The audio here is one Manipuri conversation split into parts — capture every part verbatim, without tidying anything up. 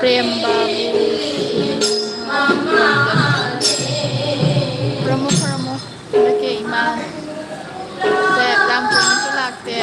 ꯄ꯭ꯔꯦꯝ ꯕꯥꯕꯨ꯫ ꯈꯨꯔꯨꯝꯃꯨ, ꯈꯨꯔꯨꯝꯃꯨ꯫ ꯍꯟꯗꯛꯀꯤ ꯏꯃꯥꯁꯦ ꯌꯥꯝ ꯀꯨꯏꯅꯁꯨ ꯂꯥꯛꯇꯦ꯫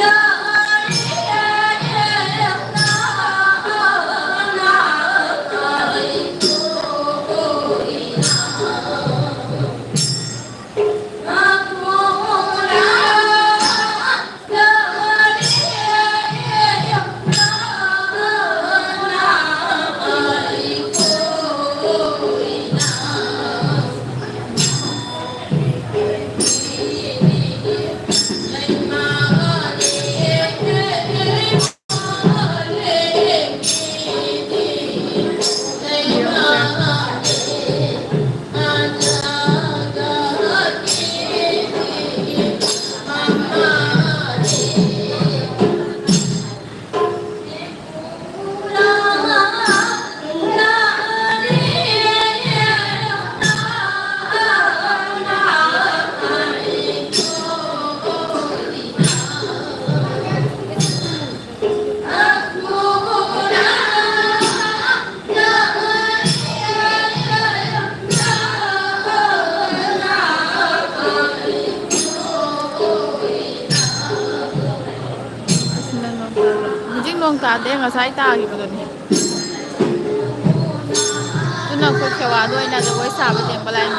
ꯍꯧꯖꯤꯛ ꯅꯣꯡ ꯇꯥꯗꯦ, ꯉꯁꯥꯏ ꯇꯥꯈꯤꯕꯗꯨꯅꯤ꯫ ꯑꯗꯨꯅ ꯑꯩꯈꯣꯏ ꯈꯦꯋꯥꯗ ꯑꯣꯏꯅ ꯖꯒꯣꯏ ꯁꯥꯕ ꯂꯦꯡꯕ ꯂꯥꯛꯏ꯫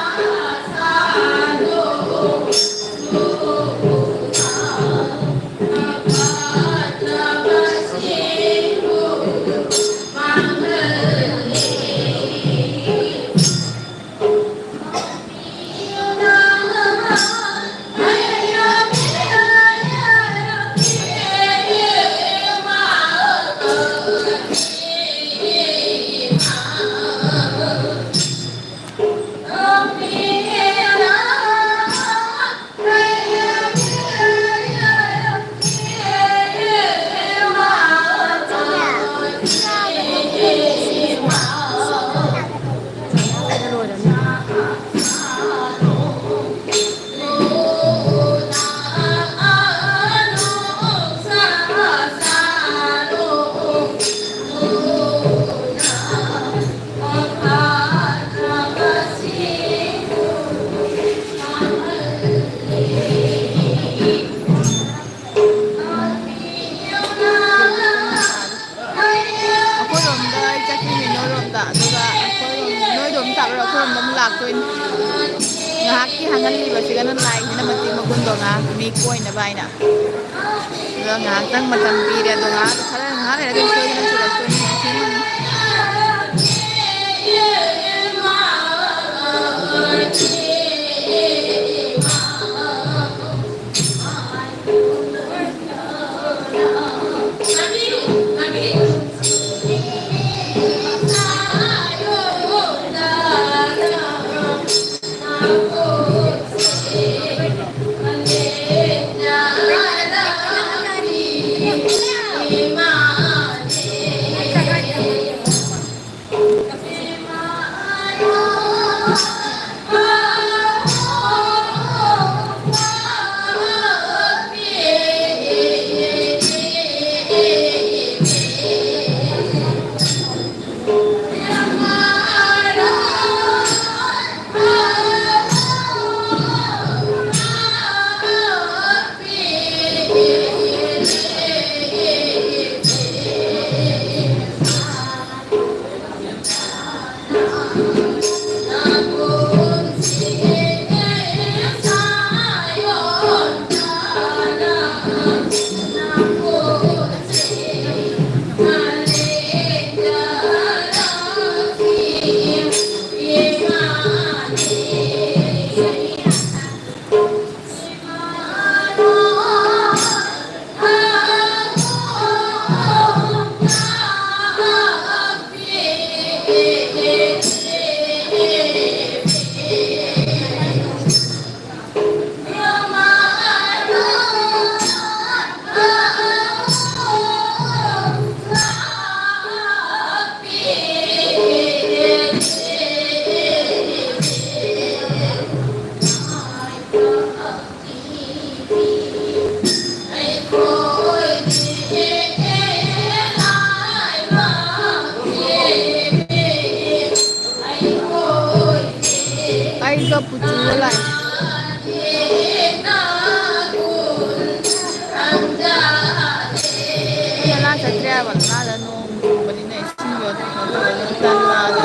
ꯉꯥꯏꯍꯥꯛꯀꯤ ꯍꯥꯡꯍꯜꯂꯤꯕꯁꯤꯒꯅ ꯂꯥꯏꯁꯤꯅ ꯃꯇꯤꯛ ꯃꯒꯨꯟꯗꯣ ꯉꯥꯏꯍꯥꯛ ꯃꯤ ꯀꯣꯏꯅꯕ ꯍꯥꯏꯅ꯫ ꯑꯗꯣ ꯉꯥꯏꯍꯥꯛꯇꯪ ꯃꯇꯝ ꯄꯤꯔꯦ꯫ ꯑꯗꯣ ꯉꯥꯏꯍꯥꯛ, ꯈꯔ ꯉꯥꯏꯍꯥꯛ ꯂꯩꯔꯒ ꯁꯣꯏꯗꯅ ꯆꯨꯔꯛꯇꯣꯏꯅꯤ꯫ ꯑꯩꯒ ꯄꯨꯇꯨꯒ ꯂꯥꯛꯑꯦ꯫ ꯑꯩ ꯅꯂꯥ ꯆꯠꯇ꯭ꯔꯦ ꯍꯥꯏꯕ, ꯅꯂꯥꯗ ꯅꯣꯡ ꯆꯨꯕꯅꯤꯅ ꯏꯁꯤꯡꯗꯣ ꯀꯩꯅꯣ ꯇꯧꯔꯦ, ꯇꯜꯂꯦ꯫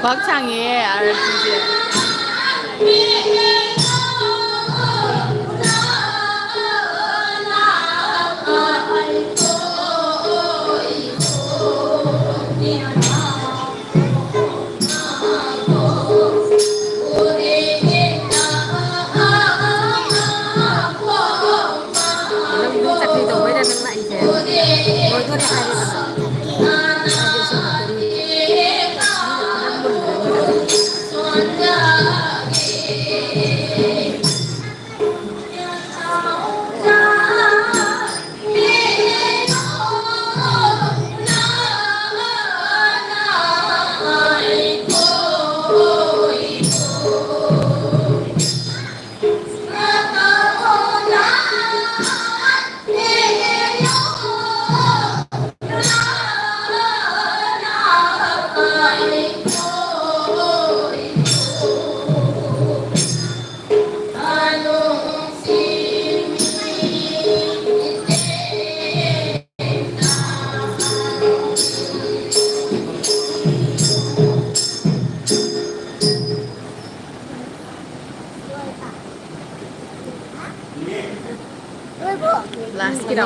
ꯈ꯭ꯋꯥꯡ ꯁꯥꯡꯉꯦ ꯑꯥꯔꯇꯤꯁꯦ꯫ ꯅꯪ ꯆꯠꯀꯦ ꯇꯧꯕꯩꯔ ꯅꯪ ꯂꯥꯛꯏꯁꯦ? ꯂꯣꯏꯗꯣꯔꯦ ꯍꯥꯏꯔꯦꯗꯅ꯫ ꯍꯥꯏꯗꯤ ꯏꯁꯤꯡ ꯊꯛꯇꯣꯔꯤ꯫ ꯃꯤꯅ ꯈꯔ ꯃꯨꯟꯕ꯭ꯔꯥ ꯅꯠꯇ꯭ꯔꯒ?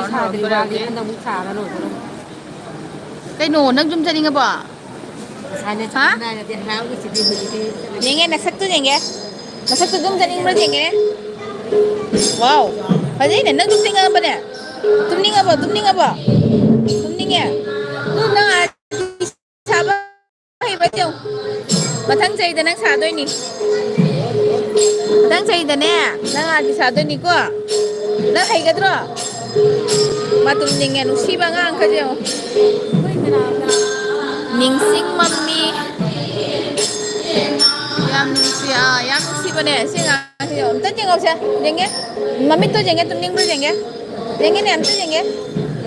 ꯁꯥꯗ꯭ꯔꯤꯕ ꯍꯟꯗꯛ ꯑꯃꯨꯛ ꯁꯥꯔ ꯂꯣꯏꯗꯣꯔꯝꯅꯤ꯫ ꯀꯩꯅꯣ, ꯅꯪ ꯌꯨꯝ ꯆꯠꯅꯤꯡꯉꯕꯣ? ꯉꯁꯥꯏꯅ ꯍꯥ? ꯆꯠꯅꯤꯡꯉꯥꯏ ꯅꯠꯇꯦ, ꯍꯔꯥꯎꯔꯤꯁꯤꯗꯤ ꯍꯧꯖꯤꯛꯇꯤ꯫ ꯌꯦꯡꯒꯦ, ꯅꯁꯛꯇꯨ ꯌꯦꯡꯒꯦ꯫ ꯅꯁꯛꯇꯨ ꯌꯨꯝ ꯆꯠꯅꯤꯡꯕ꯭ꯔꯥ ꯌꯦꯡꯒꯦ꯫ ꯋꯥꯎ, ꯐꯖꯩꯅꯦ, ꯅꯪ ꯌꯨꯝ ꯆꯠꯅꯤꯡꯉꯕꯅꯦ? ꯇꯨꯝꯅꯤꯡꯉꯕꯣ, ꯇꯨꯝꯅꯤꯡꯉꯕꯣ? ꯇꯨꯝꯅꯤꯡꯉꯦ? ꯑꯗꯨ ꯅꯪ ꯑꯥ ꯁꯥꯕ ꯍꯩꯕ꯭ꯔꯥ ꯌꯦꯡꯉꯨ꯫ ꯃꯊꯪ ꯆꯍꯤꯗ ꯅꯪ ꯁꯥꯗꯣꯏꯅꯤ꯫ ꯃꯊꯪ ꯆꯍꯤꯗꯅꯦ, ꯅꯪ ꯑꯥꯔꯇꯤ ꯁꯥꯗꯣꯏꯅꯤꯀꯣ꯫ ꯅꯪ ꯍꯩꯒꯗ꯭ꯔꯣ? ꯃꯥ ꯇꯨꯝꯅꯤꯡꯉꯦ, ꯅꯨꯡꯁꯤꯕ ꯑꯉꯥꯡ ꯑꯃꯈꯛ ꯌꯦꯡꯉꯨ꯫ ꯅꯤꯡꯁꯤꯡ ꯃꯝꯃꯤ꯫ ꯌꯥꯝ ꯅꯨꯡꯁꯤ, ꯑꯥ, ꯌꯥꯝ ꯅꯨꯡꯁꯤꯕꯅꯦ ꯁꯤ ꯑꯉꯥꯡꯁꯦ꯫ ꯑꯝꯇ ꯌꯦꯡꯉꯧꯁꯦ, ꯌꯦꯡꯒꯦ꯫ ꯃꯃꯤꯠꯇꯣ ꯌꯦꯡꯒꯦ, ꯇꯨꯝꯅꯤꯡꯕ꯭ꯔꯥ ꯌꯦꯡꯒꯦ꯫ ꯌꯦꯡꯒꯦꯅꯦ, ꯑꯝꯇ ꯌꯦꯡꯒꯦ꯫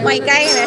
ꯃꯥ ꯏꯀꯥꯏꯈ꯭ꯔꯦ꯫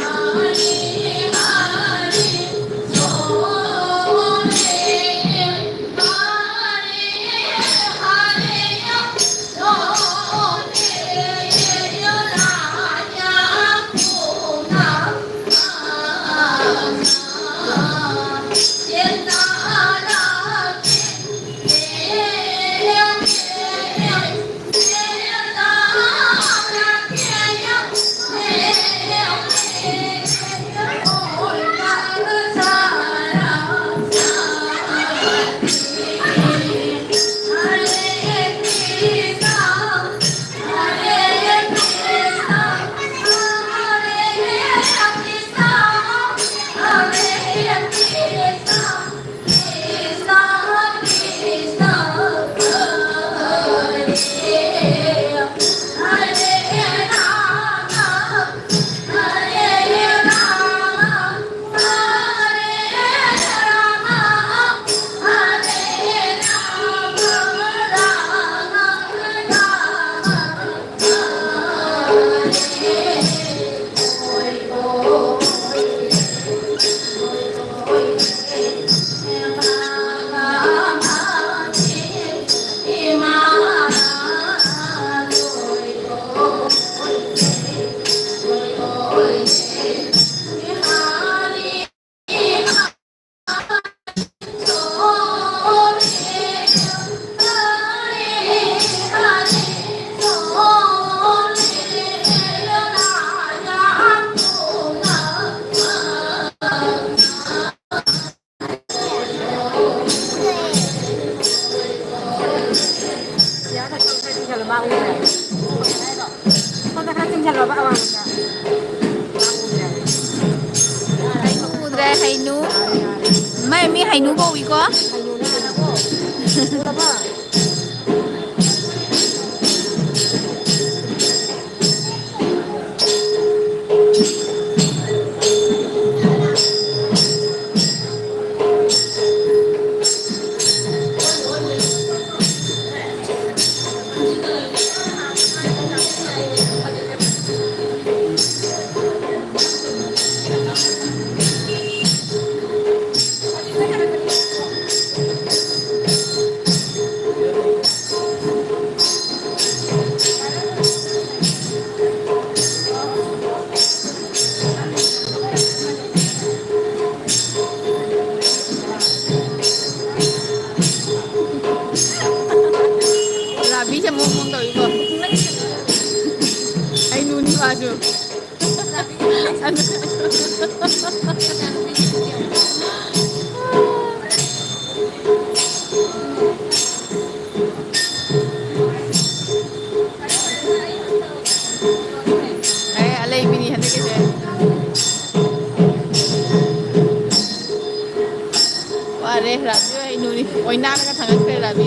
ꯁꯣꯝꯗ ꯈꯔ ꯆꯤꯡꯁꯜꯂꯣꯕ ꯑꯋꯥꯡꯕꯗ꯫ ꯍꯩꯅꯨ ꯎꯗ꯭ꯔꯦ, ꯍꯩꯅꯨ꯫ ꯃꯥꯏ ꯃꯤ ꯍꯩꯅꯨ ꯀꯧꯏꯀꯣ꯫ ꯍꯩꯅꯨꯅꯦ, ꯍꯩꯅꯨ꯫ ꯎꯔꯕꯣ? ꯔꯥꯕꯤꯁꯦ ꯃꯑꯣꯡ ꯃꯑꯣꯡ ꯇꯧꯏꯀꯣ꯫ ꯑꯩ ꯅꯨꯅꯤ ꯃꯥꯁꯨ꯫ ꯑꯦ, ꯑꯂꯩꯕꯤꯅꯤ ꯍꯟꯗꯛꯀꯤꯁꯦ꯫ ꯋꯥꯔꯦ, ꯔꯥꯕꯤ ꯍꯣꯏ ꯍꯩꯅꯨꯅꯤ꯫ ꯑꯣꯏꯅꯥꯅꯒ ꯊꯥꯡꯒꯠꯈ꯭ꯔꯦ ꯔꯥꯕꯤ꯫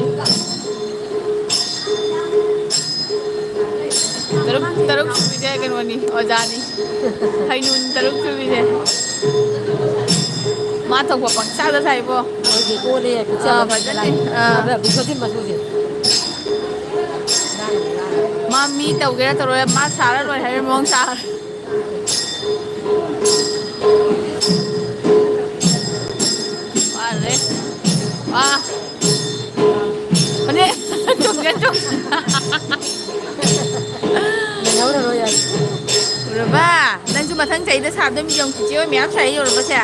ꯇꯔꯨꯛ, ꯇꯔꯨꯛ ꯁꯨꯕꯤꯁꯦ ꯀꯩꯅꯣꯅꯤ, ꯑꯣꯖꯥꯅꯤ꯫ ꯍꯩꯅꯨꯅꯤ ꯇꯔꯨꯛ ꯁꯨꯕꯤꯁꯦ꯫ ꯃꯥ ꯊꯣꯛꯄ ꯄꯪꯁꯥꯗ ꯁꯥꯏꯕꯣ꯫ ꯃꯣꯏꯒꯤ ꯀꯣꯜꯂꯦ, ꯄꯤꯛꯆꯔ ꯑꯥ, ꯐꯖꯅꯤ꯫ ꯑꯥ꯫ ꯑꯗ ꯄꯤꯛꯆꯔ ꯃꯆꯨꯁꯦ꯫ ꯃꯥ ꯃꯤ ꯇꯧꯒꯦꯔꯥ ꯇꯧꯔꯣꯏ, ꯃꯥ ꯁꯥꯔ ꯂꯣꯏ ꯍꯥꯏꯕ ꯃꯑꯣꯡ ꯁꯥꯔ꯫ ꯋꯥꯔꯦ꯫ ꯋꯥ꯫ ꯐꯅꯦꯛ ꯆꯣꯡꯖ ꯆꯣꯡ-, ꯂꯩꯍꯧꯔꯔꯣꯏ ꯌꯥꯏ꯫ ꯎꯔꯕ? ꯅꯪꯁꯨ ꯃꯊꯪ ꯆꯍꯤꯗ ꯁꯥꯗꯣꯏ ꯌꯦꯡꯉꯨ, ꯆꯤꯆꯦ ꯍꯣꯏ ꯃꯌꯥꯝ ꯁꯥꯏ ꯌꯧꯔꯕꯁꯦ꯫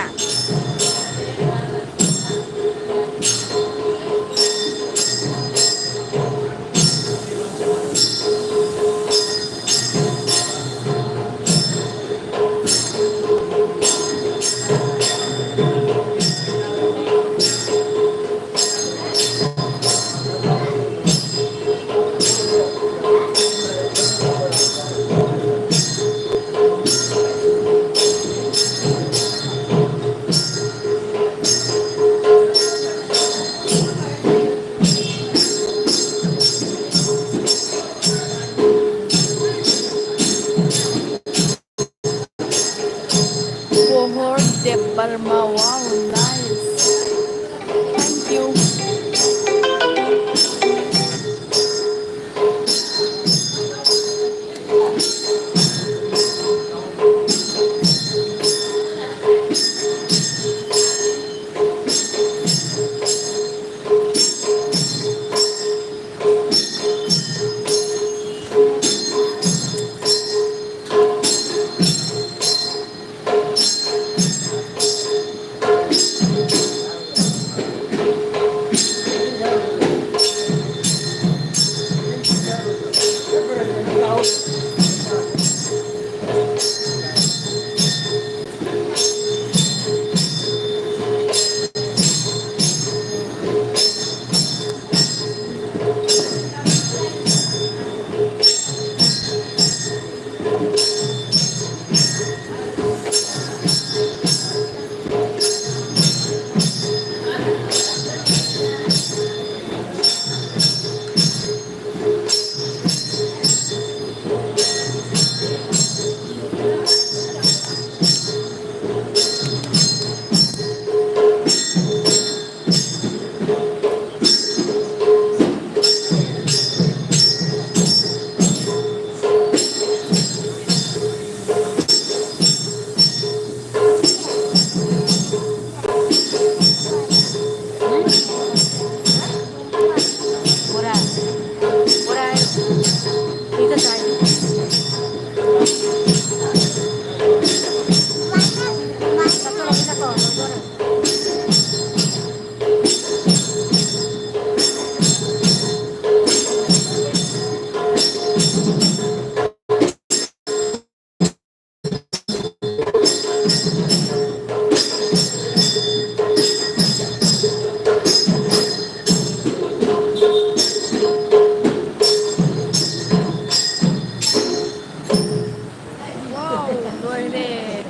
ꯋꯥꯎ, ꯂꯣꯏꯔꯦ꯫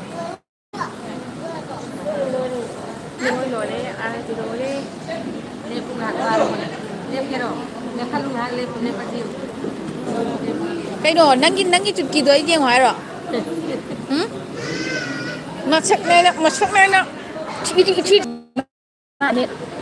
ꯂꯣꯏꯔꯦ, ꯂꯣꯏꯔꯦ, ꯑꯥꯔꯇꯤ ꯂꯣꯏꯔꯦ꯫ ꯂꯦꯞꯄꯨ ꯉꯥꯏꯍꯥꯛ ꯋꯥꯔꯕꯅꯦ꯫ ꯂꯦꯞꯀꯦꯔꯣ? ꯂꯦꯞꯈꯠꯂꯨ ꯉꯥꯏꯍꯥꯛ, ꯂꯦꯞꯄꯨ, ꯂꯦꯞꯄꯁꯤ꯫ ꯀꯩꯅꯣ, ꯅꯪꯒꯤ, ꯅꯪꯒꯤ ꯆꯨꯠꯀꯤꯗꯣ ꯑꯩ ꯌꯦꯡꯉꯣ ꯍꯥꯏꯔꯣ? ꯎꯝ? ꯃꯁꯛ ꯅꯥꯏꯅ, ꯃꯁꯛ ꯅꯥꯏꯅ ꯊꯤ, ꯊꯤ, ꯊꯤ꯫ ꯃꯥꯅꯦ꯫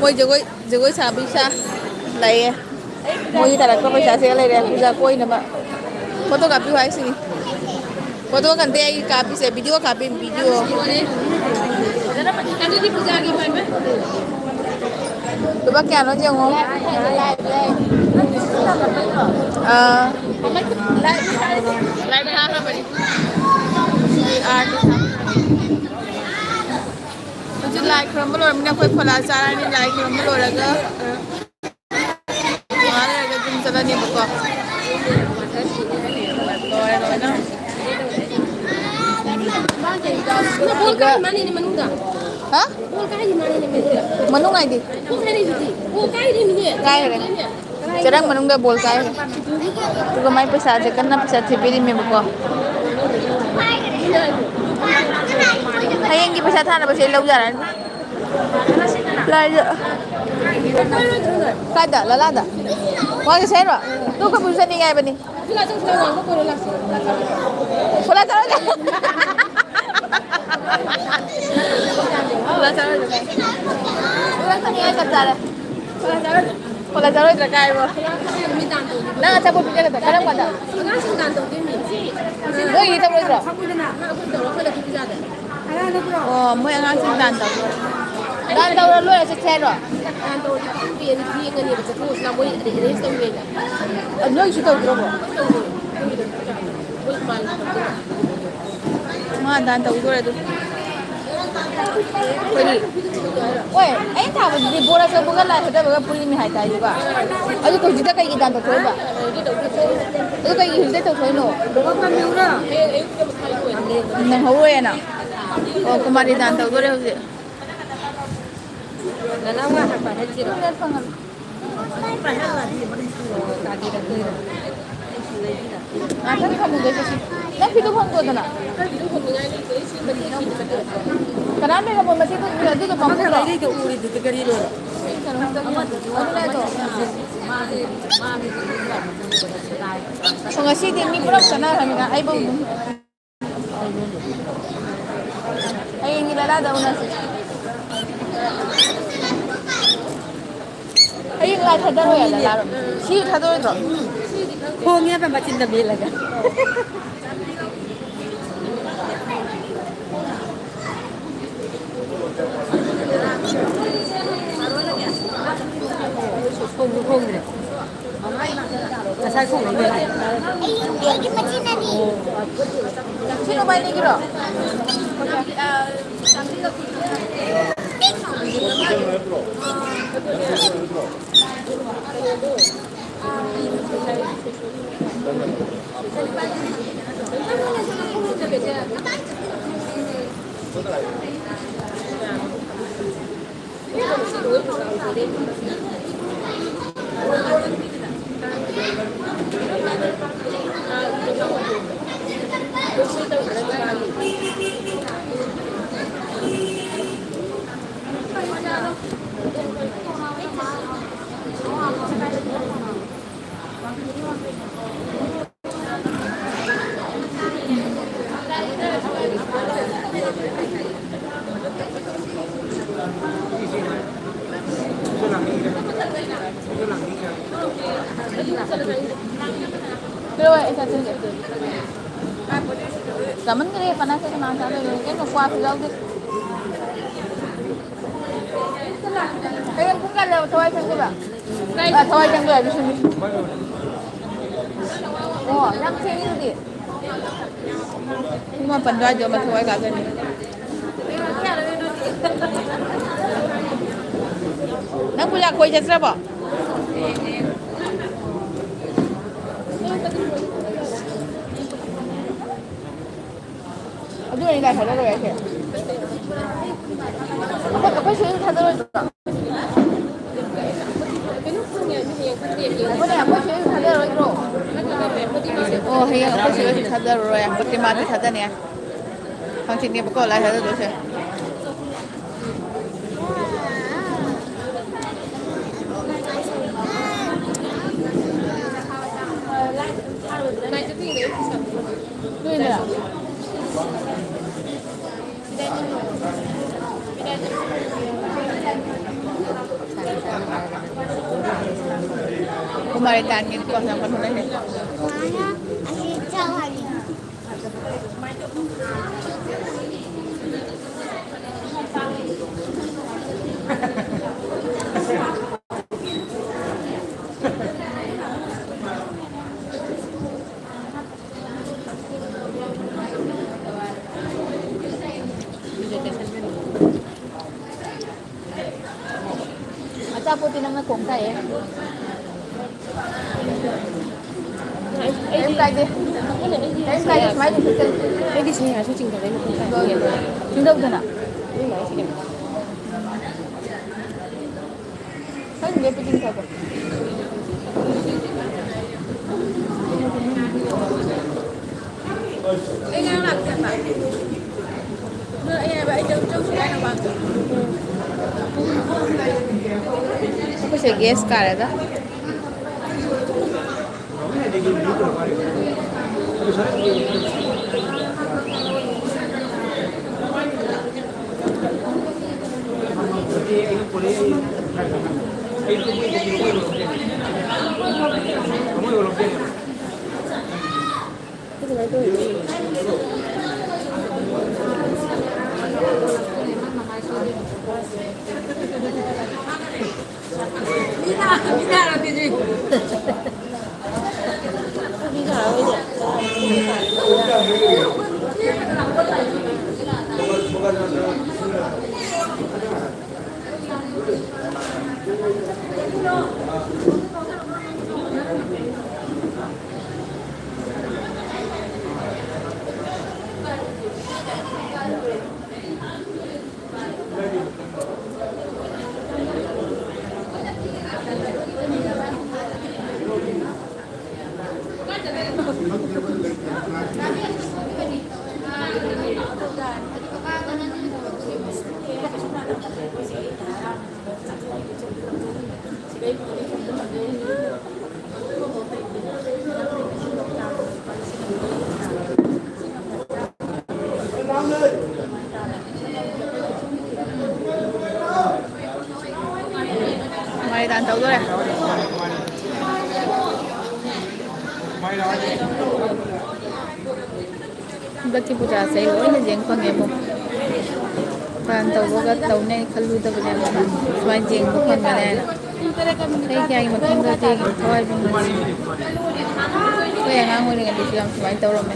ꯃꯣꯏ ꯖꯒꯣꯏ, ꯖꯒꯣꯏ ꯁꯥꯕꯤ ꯁꯥ ꯂꯩꯌꯦ꯫ ꯃꯣꯏꯒꯤ ꯇꯥꯔꯛꯄ ꯄꯩꯁꯥꯁꯤꯒ ꯂꯩꯔꯦ ꯄꯨꯖꯥ ꯀꯣꯏꯅꯕ꯫ ꯐꯣꯇꯣ ꯀꯥꯞꯄꯤꯌꯨ ꯍꯥꯏꯁꯤꯅꯤ꯫ ꯐꯣꯇꯣ ꯀꯟꯇꯦ ꯑꯩ ꯀꯥꯞꯄꯤꯁꯦ, ꯚꯤꯗꯤꯑꯣ ꯀꯥꯞꯄꯤ, ꯚꯤꯗꯤꯑꯣ꯫ ꯂꯨꯄꯥ ꯀꯌꯥꯅꯣ ꯌꯦꯡꯉꯣ꯫ ꯑꯥ꯫ ꯂꯥꯏꯚ ꯊꯥꯈ꯭ꯔꯕꯅꯤ꯫ ꯍꯧꯖꯤꯛ ꯂꯥꯏ ꯈꯨꯔꯨꯝꯕ ꯂꯣꯏꯔꯕꯅꯤꯅ ꯑꯩꯈꯣꯏ ꯐꯣꯂꯥ ꯆꯥꯔꯅꯤ꯫ ꯂꯥꯏ ꯈꯨꯔꯨꯝꯕ ꯂꯣꯏꯔꯒ ꯉꯥꯏꯍꯥꯛ ꯂꯩꯔꯒ ꯌꯨꯝ ꯆꯠꯂꯅꯦꯕꯀꯣ꯫ ꯂꯣꯏꯔꯦ ꯂꯣꯏꯅ꯫ ꯕꯣꯜ ꯀꯥꯏ ꯃꯥꯅꯤꯅꯦ ꯃꯅꯨꯡꯗ꯫ ꯍꯥ? ꯕꯣꯜ ꯀꯥꯏꯗꯤ ꯃꯥꯅꯤꯅꯦ ꯃꯅꯨꯡꯗ꯫ ꯃꯅꯨꯡ ꯍꯥꯏꯗꯤ? ꯕꯣꯜ ꯀꯥꯏꯔꯤꯗꯨꯗꯤ꯫ ꯕꯣꯜ ꯀꯥꯏꯔꯤꯃꯤꯅꯦ꯫ ꯀꯥꯏꯈ꯭ꯔꯦ꯫ ꯆꯦꯔꯪ ꯃꯅꯨꯡꯗ ꯕꯣꯜ ꯀꯥꯏꯈ꯭ꯔꯦ꯫ ꯑꯗꯨꯒ ꯃꯥꯏ ꯄꯩꯁꯥꯁꯦ ꯀꯟꯅ ꯄꯩꯁꯥ ꯊꯤꯕꯤꯔꯤꯃꯦꯕꯀꯣ꯫ ꯍꯌꯦꯡꯒꯤ ꯄꯩꯁꯥ ꯊꯥꯅꯕꯁꯦ ꯑꯩ ꯂꯧꯖꯔꯅꯤ꯫ ꯂꯥꯏꯗ꯫ ꯀꯥꯏꯗ? ꯂꯂꯥꯗ? ꯋꯥꯒꯤꯁꯦ ꯍꯥꯏꯔꯣ? ꯇꯨ ꯑꯩꯈꯣꯏ ꯄꯨꯁꯨ ꯆꯠꯅꯤꯡꯉꯦ ꯍꯥꯏꯕꯅꯤ꯫ ꯐꯣꯂꯥ ꯆꯠꯂꯣꯏꯗ꯫ ꯐꯣꯂꯥ ꯆꯠꯂꯣꯏꯗ꯫ ꯐꯣꯂꯥ ꯆꯠꯅꯤꯡꯉꯥꯏ ꯆꯞ ꯆꯥꯔꯦ꯫ ꯐꯣꯂꯥ ꯆꯠꯂꯣꯏꯗ꯫ ꯀꯣꯂꯦꯖ ꯆꯠꯂꯣꯏꯗ꯭ꯔꯥ ꯀꯥꯏꯕꯣ? ꯅꯪ ꯑꯆꯥꯄꯣꯠ ꯄꯤꯖꯒꯗ꯭ꯔꯥ? ꯀꯔꯝ ꯀꯥꯟꯗ? ꯑꯉꯥꯡꯁꯤꯡ ꯗꯥꯟ ꯇꯧꯗꯣꯏꯅꯤ꯫ ꯅꯣꯏꯒꯤꯗꯤ ꯇꯧꯔꯣꯏꯗ꯭ꯔꯣ? ꯑꯩꯈꯣꯏ ꯇꯧꯔꯣ, ꯑꯩꯈꯣꯏꯅ ꯑꯗꯨꯝ ꯄꯤꯖꯒꯦ꯫ ꯑꯣ, ꯃꯣꯏ ꯑꯉꯥꯡꯁꯤꯡ ꯗꯥꯟ ꯇꯧꯗꯣꯏꯔꯣ? ꯗꯥꯟ ꯇꯧꯔ ꯂꯣꯏꯔ ꯆꯠꯁꯦ ꯍꯥꯏꯔꯣ? ꯗꯥꯟ ꯇꯧꯔꯗꯤ ꯈꯪꯗꯦ, ꯑꯗꯨ ꯊꯦꯡꯉꯅꯦꯕ ꯆꯠꯊꯣꯛꯑꯁꯤꯅ ꯃꯣꯏ ꯑꯗꯩ ꯑꯦꯔꯦꯟꯖ ꯇꯧꯔꯤꯉꯩꯗ꯫ ꯑ, ꯅꯣꯏꯒꯤꯁꯨ ꯇꯧꯗ꯭ꯔꯣꯕꯣ? ꯃꯣꯏ ꯏꯃꯥꯟꯅꯕ ꯇꯧꯗꯣꯏꯅꯤ꯫ ꯃꯥ ꯗꯥꯟ ꯇꯧꯗꯣꯔꯦ ꯑꯗꯨ꯫ ꯑꯩꯈꯣꯏꯗꯤ, ꯍꯣꯏ, ꯑꯩꯅ ꯊꯥꯕꯗꯨꯗꯤ ꯕꯣꯔꯥ ꯆꯧꯕꯒ ꯂꯥꯏ ꯊꯥꯗꯕꯒ ꯄꯨꯔꯤꯅꯤ ꯍꯥꯏꯇꯥꯏ ꯑꯗꯨꯒ꯫ ꯑꯗꯨ ꯍꯧꯖꯤꯛꯇ ꯀꯩꯒꯤ ꯗꯥꯟ ꯇꯧꯊꯣꯛꯏꯕ? ꯑꯗꯨ ꯀꯩꯒꯤ ꯍꯧꯖꯤꯛꯇ ꯇꯧꯊꯣꯛꯏꯅꯣ? ꯅꯪꯍꯧꯔꯣꯏꯅ꯫ ꯑꯣ, ꯀꯨꯃꯥꯔꯤ ꯗꯥꯟ ꯇꯧꯗꯣꯔꯦ ꯍꯧꯖꯤꯛ꯫ ꯅꯅꯥꯎ ꯉꯥ ꯍꯥꯞꯄ ꯍꯥꯏꯁꯤꯔꯣ? ꯉꯥꯛꯇꯪ ꯊꯝꯃꯨꯒꯦ ꯁꯤ꯫ ꯅꯪ ꯐꯤꯗꯨ ꯐꯪꯗꯣꯗꯅ꯫ ꯀꯅꯥꯝ ꯂꯩꯔꯝꯃꯣꯏ ꯃꯁꯤ ꯑꯗꯨꯝ ꯑꯗꯨꯗꯣ ꯄꯥꯝꯃꯨꯗ꯭ꯔꯣ? ꯂꯩꯔꯤꯗꯣ ꯎꯔꯤꯗꯨꯗꯤ ꯀꯔꯤꯅꯣ? ꯑꯗꯨꯅꯦ ꯑꯗꯣ꯫ ꯑꯣ, ꯉꯁꯤꯗꯤ ꯃꯤ ꯄꯨꯂꯞ ꯆꯠꯅꯈ꯭ꯔꯃꯤꯅ ꯑꯩꯕꯧ ꯑꯗꯨꯝ꯫ ꯍꯌꯦꯡꯒꯤ ꯂꯥꯏꯂꯥꯗ ꯎꯅꯁꯤ꯫ ꯍꯌꯦꯡ ꯂꯥꯏ ꯊꯥꯗꯔꯣꯏ ꯍꯥꯏꯅ ꯂꯥꯏꯔꯣ? ꯁꯤꯁꯨ ꯊꯥꯗꯔꯣꯏꯗ꯭ꯔꯣ? ꯈꯣꯡꯉꯦꯕ ꯃꯆꯤꯟꯗ ꯃꯦꯜꯂꯒ꯫ ꯈꯣꯡꯁꯨ ꯈꯣꯡꯗ꯭ꯔꯦ꯫ ꯉꯁꯥꯏ ꯈꯣꯡꯉꯝꯕꯅꯦ꯫ ꯑꯩ ꯌꯦꯡꯒꯦ, ꯑꯩꯒꯤ ꯃꯆꯤꯟ ꯑꯅꯤ꯫ ꯁꯤ ꯅꯣꯡꯃꯥꯏꯅꯤꯒꯤꯔꯣ? ꯄꯤꯔꯛꯑꯣ, ꯑꯩ ꯆꯥꯁꯤꯟꯒꯦ꯫ ꯆꯥꯃꯟꯈ꯭ꯔꯦ, ꯄꯅꯥꯁꯦ ꯀꯅꯥ ꯆꯥꯗꯣꯏꯅꯣ? ꯀꯩꯅꯣ, ꯀ꯭ꯋꯥꯁꯨ ꯌꯥꯎꯗꯦ꯫ ꯍꯌꯦꯡ ꯄꯨꯡ ꯀꯌꯥꯗ ꯊꯋꯥꯏ ꯆꯪꯗꯣꯏꯕ? ꯑ, ꯊꯋꯥꯏ ꯆꯪꯗꯣꯏ ꯍꯥꯏꯕ ꯁꯤꯅꯤ꯫ ꯑꯣ, ꯌꯥꯝ ꯊꯦꯡꯉꯤ ꯑꯗꯨꯗꯤ꯫ ꯄꯨꯡ ꯃꯥꯄꯟ ꯑꯗꯨꯋꯥꯏꯗ ꯑꯃ ꯊꯋꯥꯏ ꯀꯥꯞꯀꯅꯤ꯫ ꯅꯪ ꯄꯨꯖꯥ ꯀꯣꯏ ꯆꯠꯇ꯭ꯔꯕꯣ? ꯑꯗꯨ ꯑꯣꯏꯔꯗꯤ ꯂꯥꯏ ꯊꯥꯖꯔꯣꯏ ꯍꯥꯏꯁꯦ꯫ ꯑꯩꯈꯣꯏ, ꯑꯩꯈꯣꯏ ꯁꯤꯗꯁꯨ ꯊꯥꯖꯔꯣꯏꯗ꯭ꯔꯣ? ꯑꯩꯈꯣꯏꯅꯦ, ꯑꯩꯈꯣꯏ ꯁꯤꯗꯁꯨ ꯊꯥꯖꯔꯣꯏꯗ꯭ꯔꯣ? ꯑꯣ, ꯍꯌꯦꯡ ꯑꯩꯈꯣꯏ ꯁꯤꯗꯁꯨ ꯊꯥꯖꯔꯔꯣꯏ꯫ ꯄ꯭ꯔꯇꯤꯃꯥꯗꯤ ꯊꯥꯖꯅꯤ꯫ ꯍꯪꯆꯤꯠꯅꯦꯕꯀꯣ ꯂꯥꯏ ꯊꯥꯖꯗꯣꯏꯁꯦ꯫ ꯅꯣꯏꯅ ꯀꯨꯃꯥꯔꯤ ꯇꯥꯟꯒꯤ ꯀꯣꯟ ꯌꯥꯝ ꯀꯟꯅ ꯂꯩꯔꯦ꯫ ꯃꯥꯅ ꯑꯁꯤ ꯆꯥꯎ ꯍꯥꯏꯅꯤ꯫ ꯑꯆꯥꯄꯣꯠꯇꯤ ꯅꯪꯅ ꯊꯣꯡ ꯇꯥꯏꯌꯦ꯫ ꯀꯩꯝ ꯀꯥꯏꯗꯦ꯫ ꯀꯩꯝ ꯀꯥꯏꯗꯦ, ꯁꯨꯃꯥꯏꯅ ꯑꯗꯨꯝ ꯆꯠꯁꯦ꯫ ꯑꯩꯗꯤ ꯁꯤ ꯍꯥꯏꯔꯁꯨ ꯆꯤꯡꯊꯔꯦ ꯃꯊꯪ ꯀꯥꯏ꯫ ꯆꯤꯡꯊꯧꯗꯅ꯫ ꯅꯣꯏ ꯃꯥꯏꯁꯦ ꯀꯩꯅꯣ? ꯈꯪꯗꯦ, ꯄꯤꯛꯅꯤꯛ ꯆꯠꯄ꯫ ꯑꯩ ꯉꯔꯥꯡ ꯂꯥꯛꯇꯦꯕ꯫ ꯑꯗꯣ ꯑꯩ ꯍꯥꯏꯕ, ꯑꯩ ꯆꯧ-, ꯆꯧꯁꯤ ꯍꯥꯏꯅ ꯋꯥ꯫ ꯑꯩꯈꯣꯏꯁꯦ ꯒꯦꯁ ꯀꯥꯔꯦꯗ꯫ ꯃꯥꯏ ꯗꯥꯟ ꯇꯧꯗꯣꯔꯦ꯫ ꯍꯟꯗꯛꯀꯤ ꯄꯨꯖꯥꯁꯦ ꯑꯩ ꯂꯣꯏꯅ ꯌꯦꯡ ꯐꯪꯉꯦꯕꯣ꯫ ꯄ꯭ꯂꯥꯟ ꯇꯧꯕꯒ ꯇꯧꯅꯦ ꯈꯜꯂꯨꯗꯕꯅꯦꯕ, ꯁꯨꯃꯥꯏꯅ ꯌꯦꯡꯕ ꯐꯪꯒꯅꯤ ꯍꯥꯏꯅ꯫ ꯆꯍꯤ ꯀꯌꯥꯒꯤ ꯃꯇꯨꯡꯗꯗꯤ ꯊꯋꯥꯏꯕꯨ ꯅꯨꯡꯁꯤ꯫ ꯑꯩꯈꯣꯏ ꯑꯉꯥꯡ ꯑꯣꯏꯔꯤꯉꯩꯗꯁꯨ ꯌꯥꯝ ꯁꯨꯃꯥꯏꯅ ꯇꯧꯔꯝꯃꯦ꯫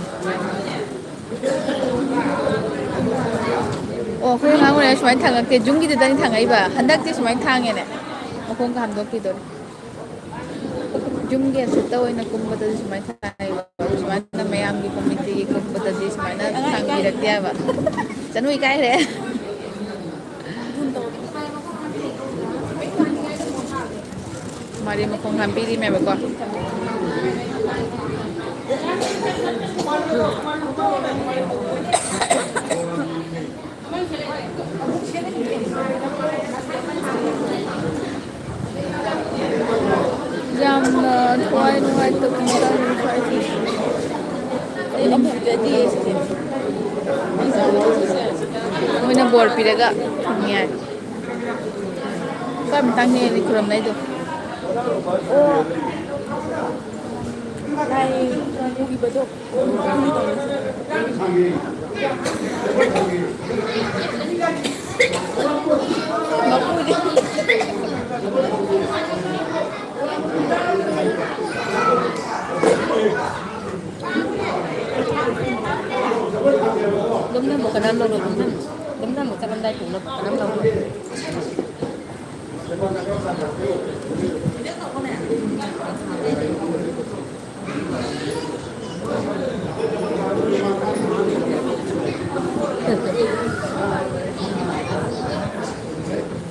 ꯑꯣ, ꯑꯩꯈꯣꯏ ꯑꯉꯥꯡ ꯑꯣꯏꯔꯤꯉꯩ ꯁꯨꯃꯥꯏꯅ ꯊꯥꯡꯉꯛꯇꯦ, ꯖꯨꯝꯒꯤꯗꯨꯗꯅꯤ ꯊꯥꯡꯉꯛꯏꯕ, ꯍꯟꯗꯛꯇꯤ ꯁꯨꯃꯥꯏꯅ ꯊꯥꯡꯉꯦꯅꯦ꯫ ꯃꯈꯣꯡꯒ ꯍꯥꯝꯗꯣꯛꯈꯤꯗꯣꯔꯦ꯫ ꯌꯨꯝꯒꯤ ꯑꯁꯨꯠꯇ ꯑꯣꯏꯅ ꯀꯨꯝꯕꯗꯗꯤ ꯁꯨꯃꯥꯏꯅ ꯊꯥꯏꯕ, ꯁꯨꯃꯥꯏꯅ ꯃꯌꯥꯝꯒꯤ ꯀꯣꯃꯤꯇꯤꯒꯤ ꯀꯨꯝꯕꯗꯗꯤ ꯁꯨꯃꯥꯏꯅ ꯊꯥꯡꯕꯤꯔꯛꯇꯦ ꯍꯥꯏꯕ꯫ ꯆꯅꯨ ꯏꯀꯥꯏꯈ꯭ꯔꯦ꯫ ꯃꯥꯗꯤ ꯃꯈꯣꯡ ꯍꯥꯝꯕꯤꯔꯤꯃꯦꯕꯀꯣ꯫ ꯌꯥꯝꯅ ꯊꯋꯥꯏ ꯅꯨꯡꯉꯥꯏꯇꯕ ꯃꯇꯥꯡ ꯍꯥꯏꯗꯤ, ꯑꯩ ꯑꯃꯨꯛ ꯎꯖꯗꯤꯌꯦ ꯁꯤꯗꯤ꯫ ꯃꯣꯏꯅ ꯕꯣꯔ ꯄꯤꯔꯒ ꯊꯝꯃꯤ ꯍꯥꯏ꯫ ꯈ꯭ꯋꯥꯏ ꯃꯇꯥꯡꯅꯦ ꯑꯩ ꯈꯨꯔꯨꯝꯅꯩꯗꯣ꯫ ꯑꯣ꯫ ꯂꯥꯏ ꯎꯈꯤꯕꯗꯣ꯫ ꯑꯗꯨꯝ ꯊꯝꯃꯣ, ꯀꯅꯥꯝ ꯂꯧꯔꯣꯏ, ꯑꯗꯨꯝ ꯊꯝꯃꯣ꯫ ꯑꯗꯨꯝ ꯊꯝꯃꯣ, ꯆꯠꯂꯝꯗꯥꯏ ꯄꯨꯅꯕ ꯀꯅꯥꯝ ꯂꯧꯔꯣꯏ꯫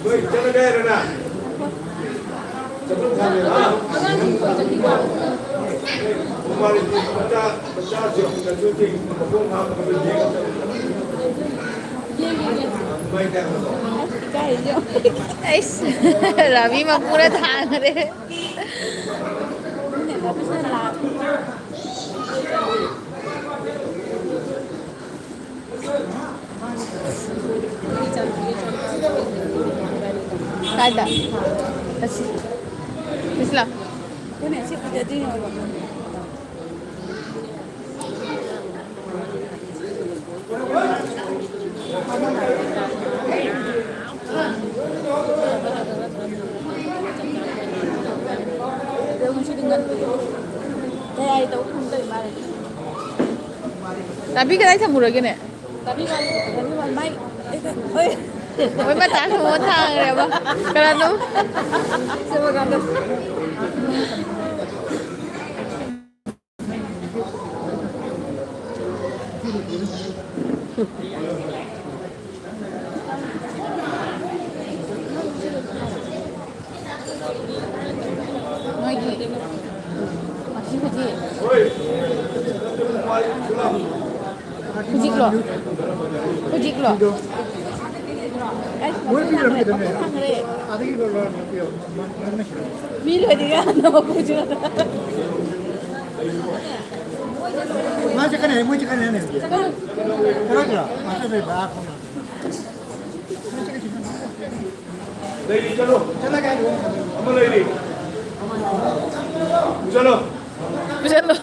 ꯂꯣꯏ ꯆꯠꯂꯒꯦ ꯍꯥꯏꯔꯣ ꯅꯪ? ꯆꯠꯂꯨ ꯊꯝꯃꯦ, ꯍꯥ? ꯃꯃꯥꯅꯤ ꯃꯆꯥ, ꯃꯆꯥꯁꯤꯡ ꯆꯠꯂꯨꯁꯤ, ꯃꯈꯣꯡ ꯍꯥꯝꯕꯗ ꯌꯦꯡꯉꯣ꯫ ꯑꯗꯨꯃꯥꯏꯅ ꯇꯧꯔꯣ꯫ ꯑꯩꯁ, ꯔꯥꯕꯤ ꯃꯄꯨꯅ ꯊꯥꯡꯈ꯭ꯔꯦ꯫ ꯀꯥꯏꯗ? ꯑꯁꯤ꯫ ꯁꯤꯁꯤ ꯂꯥꯎ꯫ ꯇꯥꯕꯤ ꯀꯗꯥꯏ ꯊꯝꯃꯨꯔꯒꯦꯅꯦ? ꯃꯣꯏ ꯃꯇꯥ ꯁꯣꯝꯗ ꯊꯥꯡꯈ꯭ꯔꯦꯕ꯫ ꯀꯅꯥꯅꯣ? ꯅꯣꯏꯒꯤ ꯑꯁꯤ ꯍꯧꯖꯤꯛ ꯍꯧꯖꯤꯛꯂꯣ? ꯍꯧꯖꯤꯛꯂꯣ? ꯑꯩ ꯃꯣꯏ ꯄꯤꯔꯝꯃꯦ ꯀꯩꯗꯧꯅꯦ? ꯐꯪꯈ꯭ꯔꯦ꯫ ꯑꯗꯒꯤ ꯂꯣꯏ ꯂꯣꯏ ꯂꯣꯏ ꯄꯤꯔꯝꯃꯦ꯫ ꯃꯤ ꯂꯣꯏꯗ꯭ꯔꯤꯀꯥꯟꯗ ꯃꯄꯨꯁꯨ꯫ ꯃꯥ ꯆꯠꯀꯅꯤ ꯍꯥꯏ, ꯃꯣꯏ ꯆꯠꯀꯅꯤ ꯍꯥꯏꯅꯦ ꯍꯧꯖꯤꯛ꯫ ꯆꯠꯂꯣꯏꯗ꯭ꯔꯣ? ꯃꯥ ꯆꯠꯂꯣꯏꯗ꯭ꯔꯣ? ꯑꯥ, ꯈꯣꯡꯅ꯫ ꯂꯩꯔꯤ, ꯆꯠꯂꯣ꯫ ꯆꯠꯂꯒꯦ ꯍꯥꯏꯔꯣ? ꯑꯃ ꯂꯩꯔꯤ꯫ ꯆꯠꯂꯣ꯫ ꯄꯨꯁꯜꯂꯣ꯫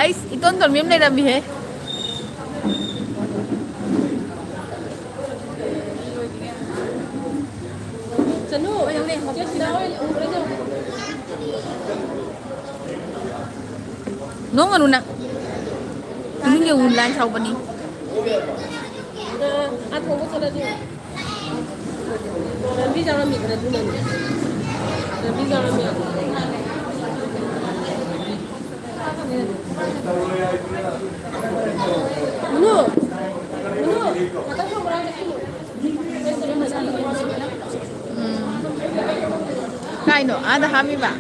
ꯑꯩꯁ, ꯏꯇꯣꯟ ꯇꯣꯟꯕꯤ ꯑꯃ ꯂꯩꯔꯝꯃꯤꯍꯦ꯫ ꯆꯠꯂꯨ꯫ ꯅꯣꯡꯉꯥꯅꯨ ꯅꯪ꯫ ꯏꯁꯤꯡꯁꯦ ꯎ ꯂꯥꯏ ꯁꯥꯎꯕꯅꯤ꯫ ꯂꯝꯕꯤ ꯆꯥꯔꯝꯃꯤꯗꯅ ꯑꯗꯨꯅꯅꯦ꯫ ꯂꯝꯕꯤ ꯆꯥꯔꯝꯃꯤ꯫ ꯃꯨꯅꯨ! ꯃꯨꯅꯨ! ꯉꯥꯛꯇꯪ ꯊꯣꯛꯈ꯭ꯔꯣ꯫ ꯎꯝ꯫ ꯀꯥꯏꯅꯣ? ꯑꯥꯗ ꯍꯥꯞꯄꯤꯕ?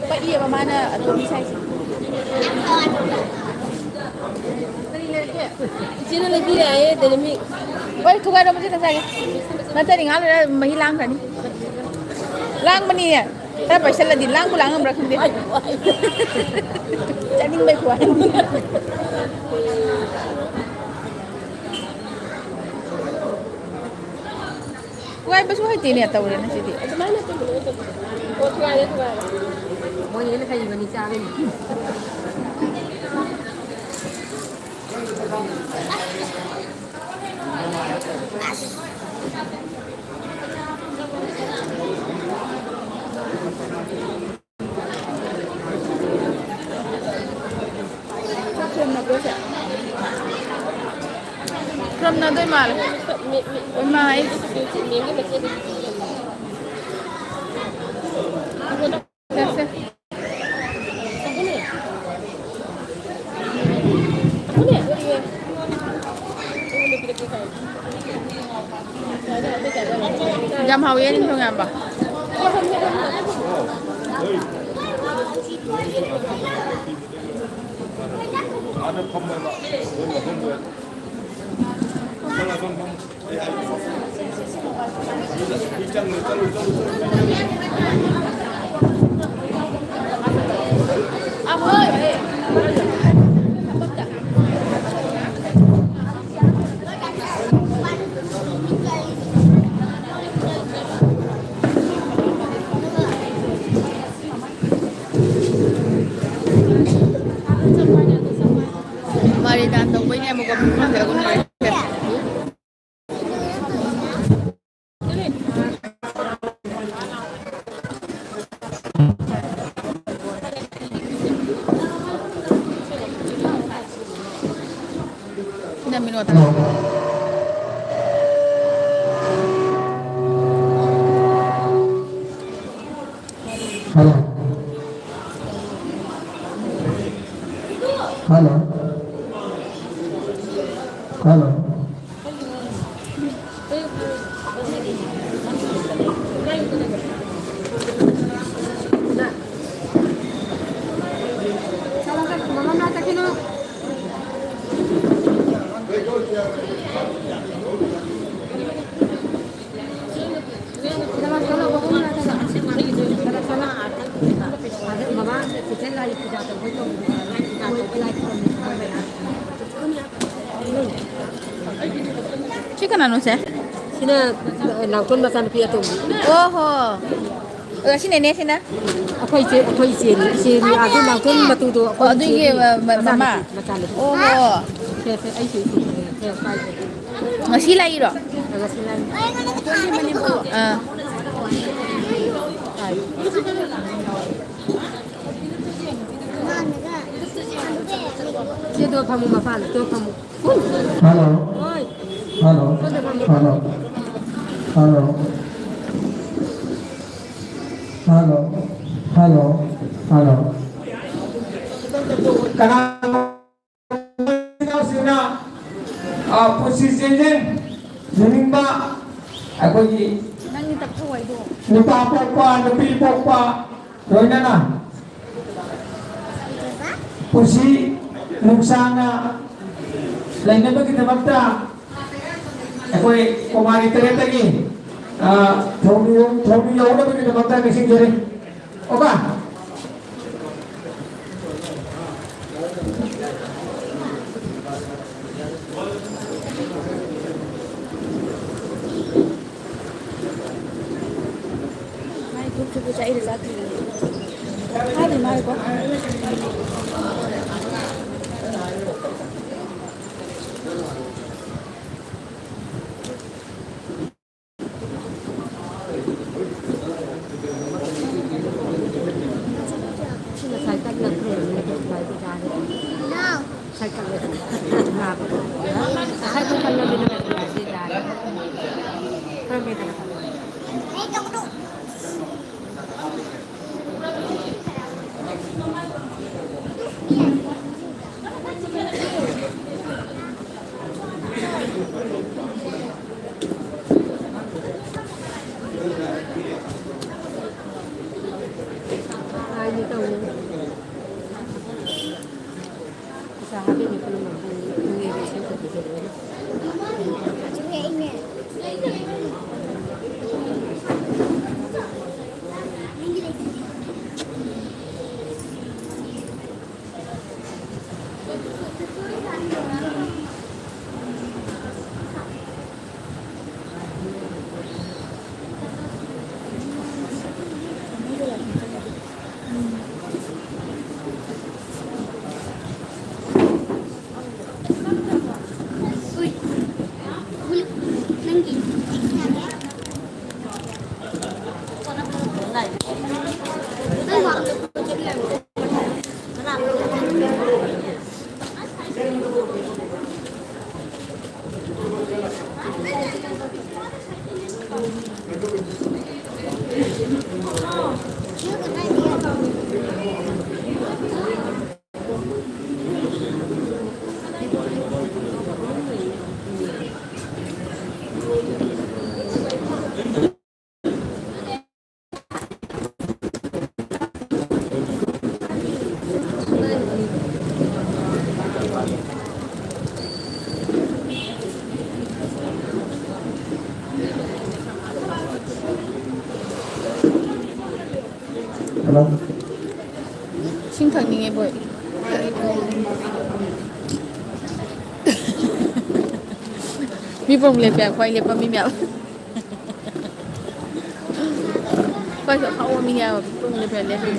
ꯄꯛꯏꯌꯦꯕ ꯃꯥꯅ ꯑꯇꯣꯝꯕꯤ ꯁꯥꯏꯁꯦ꯫ ꯏꯆꯦꯅ ꯂꯩꯕꯤꯔꯦ ꯍꯥꯏꯌꯦ, ꯗꯥꯏꯅꯥꯃꯤꯛ꯫ ꯍꯣꯏ, ꯊꯨꯒꯥꯏꯔꯣ, ꯃꯆꯦ ꯆꯥꯛ ꯆꯥꯒꯦ꯫ ꯅꯠꯇ꯭ꯔꯗꯤ ꯉꯥꯏꯍꯥꯛ ꯂꯩꯔ ꯃꯍꯤ ꯂꯥꯡꯈ꯭ꯔꯅꯤ꯫ ꯂꯥꯡꯕꯅꯤꯅꯦ꯫ ꯈꯔ ꯄꯩꯁꯜꯂꯗꯤ ꯂꯥꯡꯕꯨ ꯂꯥꯡꯉꯝꯕ꯭ꯔꯥ ꯈꯪꯗꯦ꯫ ꯆꯥꯅꯤꯡꯕꯩ ꯈꯨꯍꯥꯏꯅꯤ꯫ ꯊꯨꯒꯥꯏꯕꯁꯨ ꯍꯩꯇꯦꯅꯦ, ꯇꯧꯔꯦꯅꯦ ꯁꯤꯗꯤ꯫ ꯑꯗꯨꯃꯥꯏꯅ ꯇꯧꯕꯅꯦ, ꯑꯗꯨꯕꯨꯗꯤ꯫ ꯑꯣ, ꯊꯨꯒꯥꯏꯔꯦ, ꯊꯨꯒꯥꯏꯔꯦ꯫ ꯃꯣꯏꯅ ꯍꯦꯟꯅ ꯍꯩꯕꯅꯤ ꯆꯥꯕꯩꯗꯤ꯫ ꯈꯨꯔꯨꯝꯅꯗꯣꯏ ꯃꯥꯜꯂꯦ꯫ ꯃꯦ-, ꯃꯦ-, ꯑꯣꯏ ꯃꯥ ꯑꯩ ꯃꯦꯝꯒꯤ ꯃꯆꯦꯗꯒꯤ ꯄꯤꯕꯅꯦ꯫ ꯁꯦ, ꯁꯦ꯫ ꯌꯥꯝ ꯍꯥꯎꯋꯦ ꯅꯤꯡꯊꯧ ꯌꯥꯝꯕ꯫ ꯑꯥꯗ ꯐꯝꯃꯦꯕ꯫ ꯃꯥꯔꯤ ꯗꯥꯟ ꯇꯧꯕꯩꯅꯦ ꯑꯃꯨꯛꯀ ꯄꯨꯡ ꯈꯔ ꯑꯗꯨꯝ ꯂꯩꯔꯦ꯫ ꯇꯝꯃꯤꯅꯣ? ꯍꯜꯂꯣ꯫ ꯍꯜꯂꯣ꯫ ꯍꯜꯂꯣ꯫ ꯁꯤ ꯀꯅꯥꯅꯣ ꯁꯦ? ꯁꯤꯅ ꯅꯥꯎꯇꯣꯟ ꯃꯆꯥꯅꯨꯄꯤ ꯑꯇꯣꯝꯕꯤ꯫ ꯑꯣ ꯍꯣ꯫ ꯑꯣ, ꯁꯤ ꯅꯦꯅꯦ ꯁꯤꯅ? ꯑꯩꯈꯣꯏ ꯏꯆꯦ, ꯑꯩꯈꯣꯏ ꯏꯆꯦꯅꯤ꯫ ꯏꯆꯦꯅꯤ꯫ ꯑꯗꯨ ꯅꯥꯎꯇꯣꯟ ꯃꯇꯨꯗꯣ ꯑꯩꯈꯣꯏ ꯑꯣ, ꯑꯗꯨꯒꯤ ꯏꯆꯦꯒꯤ ꯃ-, ꯃ-, ꯃꯆꯥꯅꯨꯄꯤ, ꯃꯃꯥ? ꯃꯆꯥꯅꯨꯄꯤ꯫ ꯑꯣ ꯍꯣ꯫ ꯁꯦ, ꯁꯦ, ꯑꯩꯁꯨ ꯏꯆꯦꯅꯤ꯫ ꯁꯦ, ꯄꯥꯏꯁꯦ꯫ ꯉꯁꯤ ꯂꯥꯛꯏꯔꯣ? ꯉꯁꯤ ꯂꯥꯛꯏ꯫ ꯑꯥ꯫ ꯁꯤ ꯇꯣ ꯐꯝꯃꯨ ꯃꯄꯥꯟꯗ, ꯇꯣ ꯐꯝꯃꯨ꯫ ꯍꯜꯂꯣ꯫ ꯍꯣꯏ꯫ ꯍꯜꯂꯣ꯫ ꯁꯣꯝꯗ ꯐꯝꯃꯨ꯫ Hello. Hello. Hello. Hello. Hello. ꯀꯅꯥ ꯏꯅꯥꯎꯁꯤꯡꯅ, ꯑ, ꯄꯨꯟꯁꯤ ꯆꯦꯟꯖꯦꯟ ꯍꯤꯡꯅꯤꯡꯕ ꯑꯩꯈꯣꯏꯒꯤ ꯅꯨꯄꯥ ꯄꯣꯛꯄ, ꯅꯨꯄꯤ ꯄꯣꯛꯄ, ꯂꯣꯏꯅꯅ ꯄꯨꯟꯁꯤ ꯅꯨꯡꯁꯥꯡꯅ ꯂꯩꯅꯕꯒꯤꯗꯃꯛꯇ ꯑꯩꯈꯣꯏ ꯀꯣꯃꯥꯔꯤ ꯇꯔꯦꯠꯇꯒꯤ, ꯑ, ꯊꯧꯔꯤ, ꯊꯧꯔꯤ ꯌꯧꯅꯕꯒꯤꯗꯃꯛꯇ ꯅꯤꯡꯁꯤꯡꯖꯔꯤ꯫ ꯑꯣꯀꯥ? ꯃꯥꯏ ꯙꯨꯞ ꯆꯨꯕ ꯆꯥꯛꯏꯔ ꯆꯥꯗ꯭ꯔꯤꯕꯅꯦ꯫ ꯊꯥꯗ꯭ꯔꯤ ꯃꯥꯜꯂꯦꯀꯣ꯫ ꯁꯤ ꯉꯁꯥꯏ ꯀꯟꯅ ꯈꯨꯔꯨꯝꯃꯤ, ꯑꯗꯨ ꯉꯁꯥꯏ ꯄꯩꯁꯥꯁꯦ꯫ ꯍꯜꯂꯣ꯫ ꯏꯁꯤꯡ ꯊꯛꯅꯤꯡꯉꯦ ꯕꯣꯏ꯫ ꯃꯤ ꯄꯨꯡ ꯂꯦꯞꯄꯦ, ꯑꯩꯈꯣꯏ ꯂꯦꯞꯄ ꯃꯤ ꯃꯌꯥꯝ꯫ ꯑꯩꯈꯣꯏꯁꯨ ꯑꯐꯥꯎꯕ ꯃꯤꯅꯦ ꯍꯥꯏꯕ, ꯃꯤ ꯄꯨꯡ ꯂꯦꯞꯄꯦ, ꯂꯦꯞꯄꯦ꯫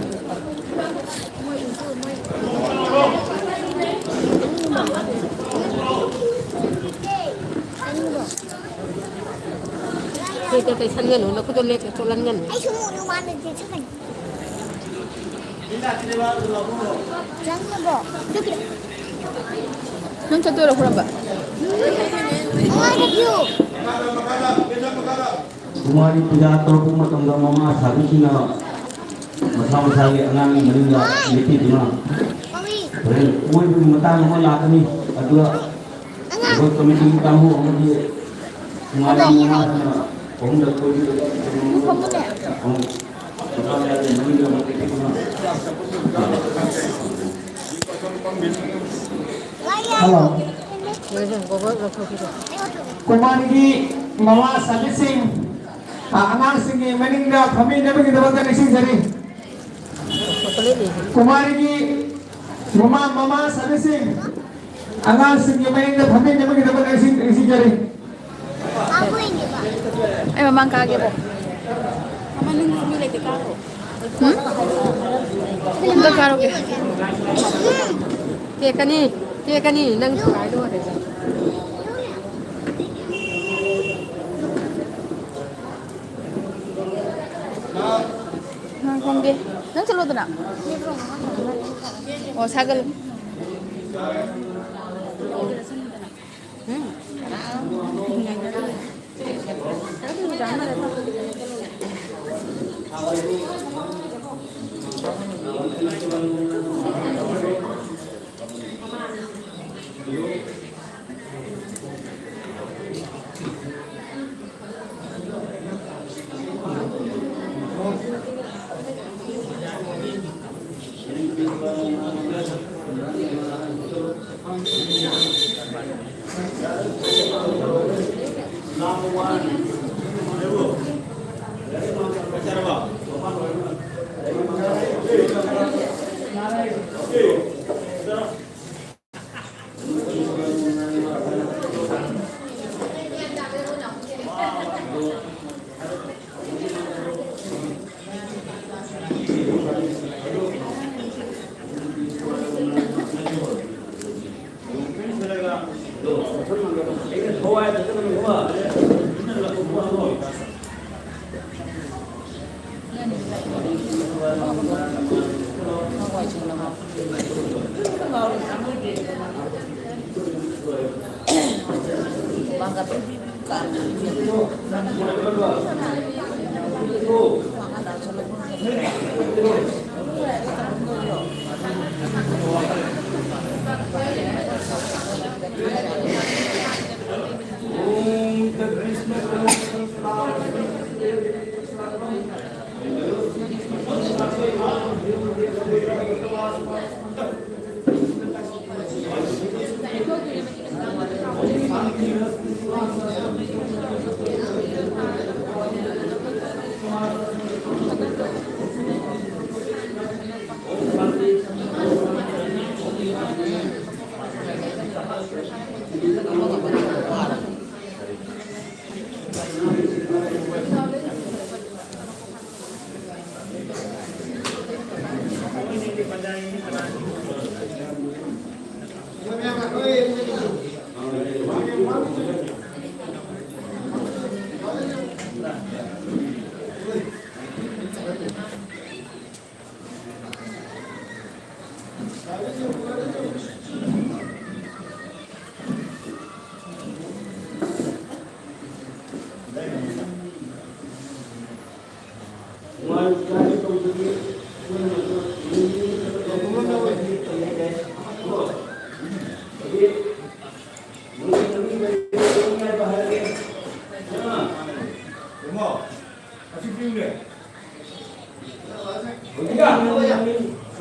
ꯀꯩ, ꯀꯩ, ꯀꯩ ꯁꯟꯒꯅꯨ, ꯅꯈꯨꯠꯇꯣ ꯂꯦꯛ-, ꯆꯣꯠꯍꯟꯒꯅꯨ꯫ ꯑꯩꯁꯨ ꯃꯨꯛꯅꯨ ꯃꯥꯟꯅꯗꯦ, ꯆꯠꯀꯅꯤ꯫ ꯆꯪꯉꯕꯣ? ꯑꯗꯨꯒꯤ ꯅꯪ ꯆꯠꯇꯣꯏꯔꯣ ꯈꯨꯔꯝꯕ? ꯀꯨꯃꯥꯔꯤ ꯄꯨꯖꯥ ꯇꯧꯔꯛꯄ ꯃꯇꯝꯗ ꯃꯃꯥ ꯁꯥꯕꯤꯁꯤꯡꯅ ꯃꯁꯥ ꯃꯁꯥꯒꯤ ꯑꯉꯥꯡꯒꯤ ꯃꯅꯤꯡꯗ ꯂꯦꯞꯄꯤꯗꯨꯅ ꯍꯣꯔꯦꯟ ꯀꯣꯏꯕꯒꯤ ꯃꯇꯥꯡ ꯑꯃ ꯂꯥꯛꯀꯅꯤ꯫ ꯑꯗꯨꯒ ꯑꯩꯈꯣꯏ ꯀꯃꯤꯇꯤꯒꯤ ꯀꯥꯡꯕꯨ ꯑꯃꯗꯤ ꯀꯨꯃꯥꯔꯤ ꯃꯃꯥꯁꯤꯡꯅ ꯑꯍꯨꯝꯂꯛ ꯀꯣꯏꯕꯤꯔꯒ ꯃꯁꯥ ꯃꯁꯥꯒꯤ ꯃꯅꯤꯡꯗ ꯑꯃꯨꯛ ꯂꯦꯞꯄꯤꯗꯨꯅ ꯍꯜꯂꯣ꯫ ꯀꯨꯃꯥꯔꯤꯒꯤ ꯃꯃꯥ ꯁꯥꯕꯤꯁꯤꯡ, ꯑ, ꯑꯉꯥꯡꯁꯤꯡꯒꯤ ꯃꯅꯤꯡꯗ ꯐꯝꯃꯤꯟꯅꯕꯒꯤꯗꯃꯛꯇ ꯅꯤꯡꯁꯤꯡꯖꯔꯤ꯫ ꯀꯨꯃꯥꯔꯤꯒꯤ ꯃꯃꯥ, ꯃꯃꯥ ꯁꯥꯕꯤꯁꯤꯡ, ꯑꯉꯥꯡꯁꯤꯡꯒꯤ ꯃꯅꯤꯡꯗ ꯐꯝꯃꯤꯟꯅꯕꯒꯤꯗꯃꯛꯇ ꯅꯤꯡꯁꯤꯡ-, ꯅꯤꯡꯁꯤꯡꯖꯔꯤ꯫ ꯑꯩ ꯃꯃꯥꯡ ꯀꯥꯒꯦꯕꯣ꯫ ꯃꯃꯥꯡ ꯃꯤ ꯂꯩꯇꯦ, ꯀꯥꯔꯣ꯫ ꯎꯝ? ꯑꯝꯇ ꯀꯥꯔꯣꯒꯦ꯫ ꯇꯦꯛꯀꯅꯤ, ꯇꯦꯛꯀꯅꯤ, ꯅꯪ ꯊꯨꯒꯥꯏ ꯂꯣꯏꯔꯦ꯫ ꯉꯥꯏꯈꯣꯝꯒꯦ꯫ ꯅꯪ ꯆꯠꯂꯣꯗꯅ꯫ ꯑꯣ, ꯁꯥꯒꯠꯂꯨ꯫ ꯎꯝ꯫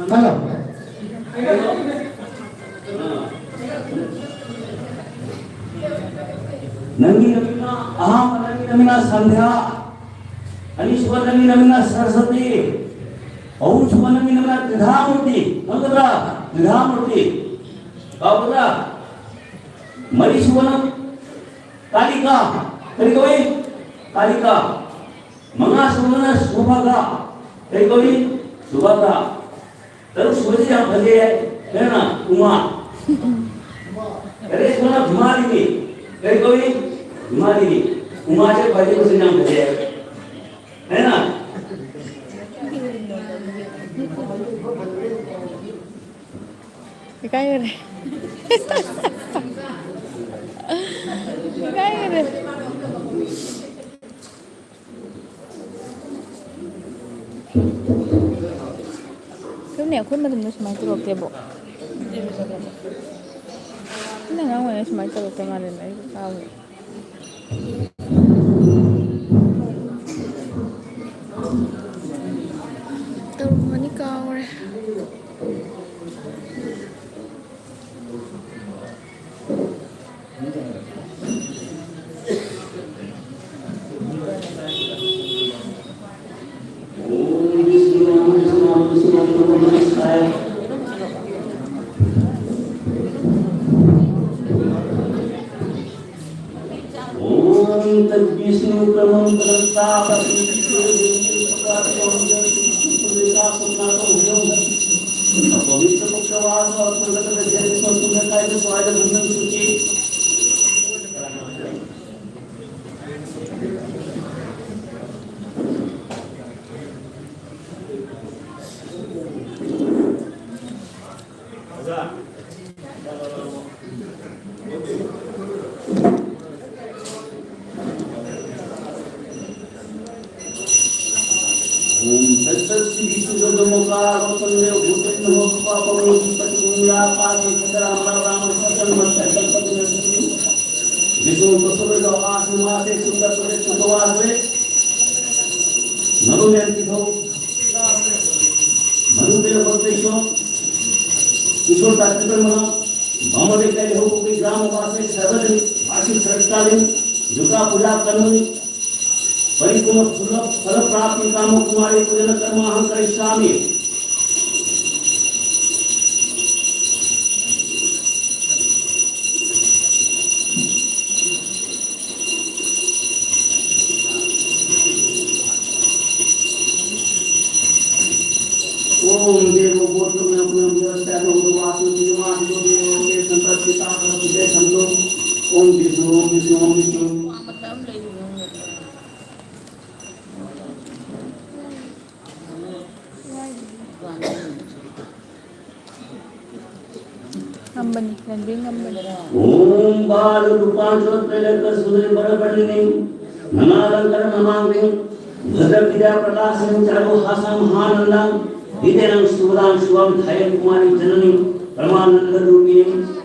ꯍꯜꯂꯣ꯫ ꯅꯪꯒꯤ ꯅꯃꯤꯡꯅ, ꯑꯍꯥꯟꯕ ꯅꯪꯒꯤ ꯅꯃꯤꯡꯅ ꯁꯟꯙ꯭ꯌꯥ, ꯑꯅꯤꯁꯨꯕ ꯅꯪꯒꯤ ꯅꯃꯤꯡꯅ ꯁꯔꯁꯋꯇꯤ, ꯑꯍꯨꯝꯁꯨꯕ ꯅꯪꯒꯤ ꯅꯃꯤꯡꯅ ꯇ꯭ꯔꯤꯙꯥꯃꯨꯔꯇꯤ, ꯈꯪꯒꯗ꯭ꯔꯥ? ꯇ꯭ꯔꯤꯙꯥꯃꯨꯔꯇꯤ ꯀꯥꯎꯒꯗ꯭ꯔꯥ? ꯃꯔꯤꯁꯨꯕꯅ ꯀꯥꯂꯤꯀꯥ, ꯀꯔꯤ ꯀꯧꯏ? ꯀꯥꯂꯤꯀꯥ꯫ ꯃꯉꯥꯁꯨꯕꯅ ꯁꯨꯚꯒ, ꯀꯔꯤ ꯀꯧꯏ? ꯁꯨꯚꯒ꯫ ꯇꯔꯨꯛꯁꯨꯕꯁꯤ ꯌꯥꯝ ꯐꯖꯩ ꯍꯥꯏ, ꯀꯔꯤꯅ? ꯎꯃꯥ꯫ ꯇꯔꯦꯠꯁꯨꯕꯅ ꯕꯤꯃꯥꯂꯤꯅꯤ, ꯀꯔꯤ ꯀꯧꯏ? ꯕꯤꯃꯥꯂꯤꯅꯤ꯫ ꯎꯃꯥꯁꯦ ꯈ꯭ꯋꯥꯏꯗꯒꯤ ꯃꯁꯛ ꯌꯥꯝ ꯐꯖꯩ ꯍꯥꯏ, ꯀꯔꯤꯅ? ꯏꯀꯥꯏꯔꯦ꯫ ꯏꯀꯥꯏ꯫ ꯑꯩꯈꯣꯏ ꯃꯇꯝꯗ ꯁꯨꯃꯥꯏꯅ ꯇꯧꯔꯛꯇꯦꯕꯣ꯫ ꯑꯩꯅ ꯑꯉꯥꯡ ꯑꯣꯏꯔꯤꯉꯩ ꯁꯨꯃꯥꯏꯅ ꯇꯧꯔꯛꯇ ꯃꯥꯜꯂꯦꯅ ꯑꯩ ꯀꯥꯎꯔꯦ꯫ ꯇꯧꯔꯝꯒꯅꯤ, ꯀꯥꯎꯔꯦ꯫ ॐ तद्विष्णु क्रमं तदस्तापति। पवित्र पुत्रवास और प्रगट विद्या विश्व सुंदर काय जो स्वाय भंडन सूची। ॐ तत्सत् श्री विष्णु दुर्गमोकार वसंदेव भूतेन हो कृपा पवनो पति मुनिया पादे खतरा मरा राम सजन मत सजन पति नंदिनी। विष्णु प्रसन्न आश्रमाते सुंदर प्रदेश सुखवास में नमो जयंती भव। मनुदेव भक्तेश्वर किशोर तात्विक मनो मम देखे हो कोई ग्राम वासी सर्वजन आशीष सरस्वती दुर्गा पूजा करनी। परिपूर्ण फल, फल प्राप्ति कामो कुमारी पूजन कर्म अहं करिष्यामि। ओम देवो गोत्र में अपने अंदर से लोग वास में विद्यमान जो देवों के संतत पिता का हृदय संतो। ओम विष्णु, ओम विष्णु, ओम विष्णु। ꯉꯝꯕꯅꯤ, ꯔꯟꯕꯤꯔ ꯉꯝꯕꯅꯤ꯫ ओम बाल रूपांचल प्रेरक सुंदर बर बंदिनी ननालंकर नमांगिनी। भद्र विद्या प्रकाश चारु Hasam महानंदम। Hidayang subhadang subham dhayang kumari janani paramananda rupini.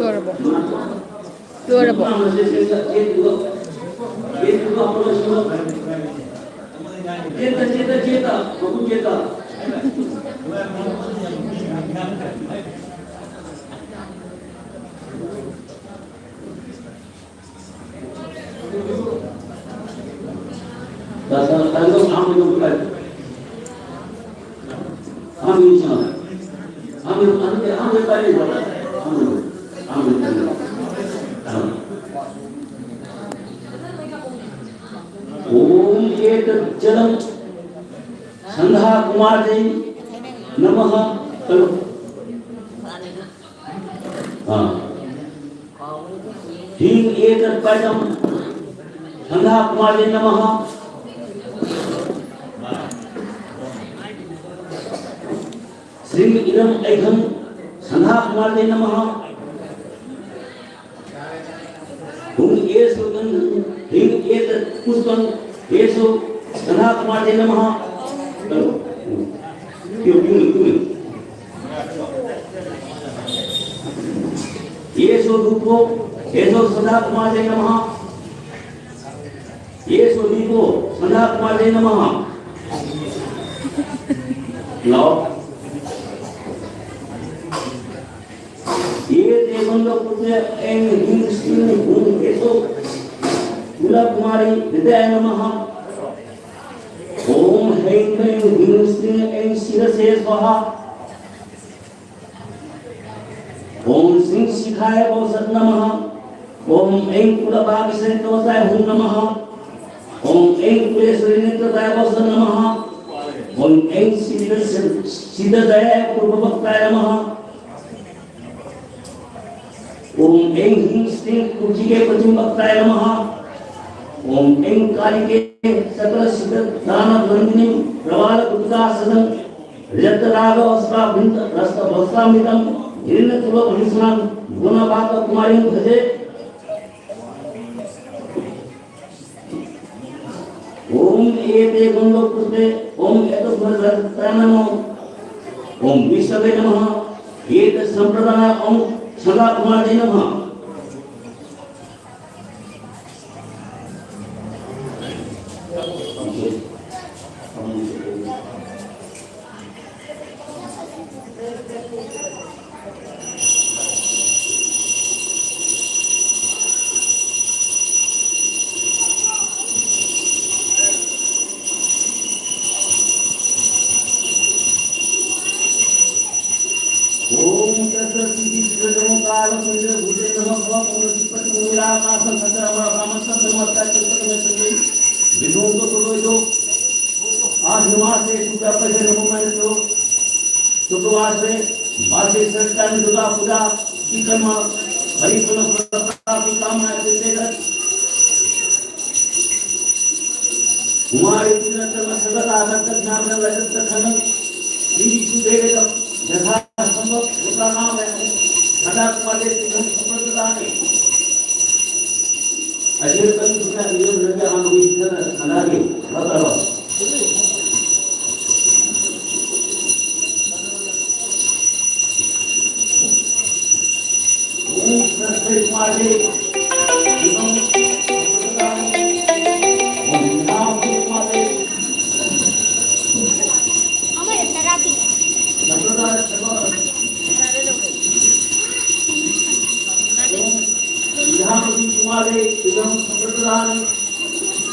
ꯂꯣꯏꯔꯕꯣ? ꯂꯣꯏꯔꯕꯣ? ॐ एतत् जलं सन्ध्या कुमार्यै नमः। हाँ। ह्रीं एतत् पैतं सन्ध्या कुमार्यै नमः। श्रीं इदम् ऐघं सन्ध्या कुमार्यै नमः। हुं एषो गन्धं, ह्रीं एतत् पुष्पं, एषो सन्ध्या कुमार्यै नमः। चलो। क्यों, क्यों, क्यों? एषो धूपो, एषो सन्ध्या कुमार्यै नमः। एषो दीपो, सन्ध्या कुमार्यै नमः। लाओ। एते मन्त्रपुत्रे ऐं ह्रीं श्रीं हूं एषो कुलकुमारी हृदयाय नमः। ॐ ह्रीं क्लीं ह्रीं श्रीं ऐं शिरसे स्वाहा। ॐ श्रीं शिखाय वौषट् नमः। ॐ ऐं कुलपागिश्रेष्ठवशाय हुं नमः। ॐ ऐं कुलेश्वरी नेत्रताय वौषट् नमः। ओम ऐं सिद्ध, सिद्ध दया पूर्व वक्ताय नमः। ओम ऐं ह्रीं श्रीं कुक्षिके पश्चिम वक्ताय नमः। ओम ऐं कालिके सकल सिद्ध दान नंदिनी प्रवाल उद्गासनं रक्त राग अस्त्राभिंद रक्त वस्त्रामृतम हृण तुल भूषणम गुणवाक कुमारी भजे। ओम एते गंध पुष्पे, ओम एत नमः, ओम विष्णवे नमः, एत संप्रदाय, ओम सदा कुमार नमः। ओम तत्सदिति श्रीरजमोकालकुंडे भूते नमः। ओम चित्पति मुनिराकाशं सतरमराकामं सतरमत्ता चित्पति में संगे विधुंतो सुरोजो। आज नमाज से शुक्र पर नमो मैंने तो शुक्रवार से बासी सरकार दुर्गा पूजा की कर्म हरि गुण प्रसाद की कामना से तेरह कुमारी तिलक सगत आदर ज्ञान रजत खनन श्री विष्णुदेव यथा संभव होता नाम है। सदा कुमारी तिलक संप्रदाय अजय कल दुनिया नियम रंग हम विष्णु खनागे बताओ।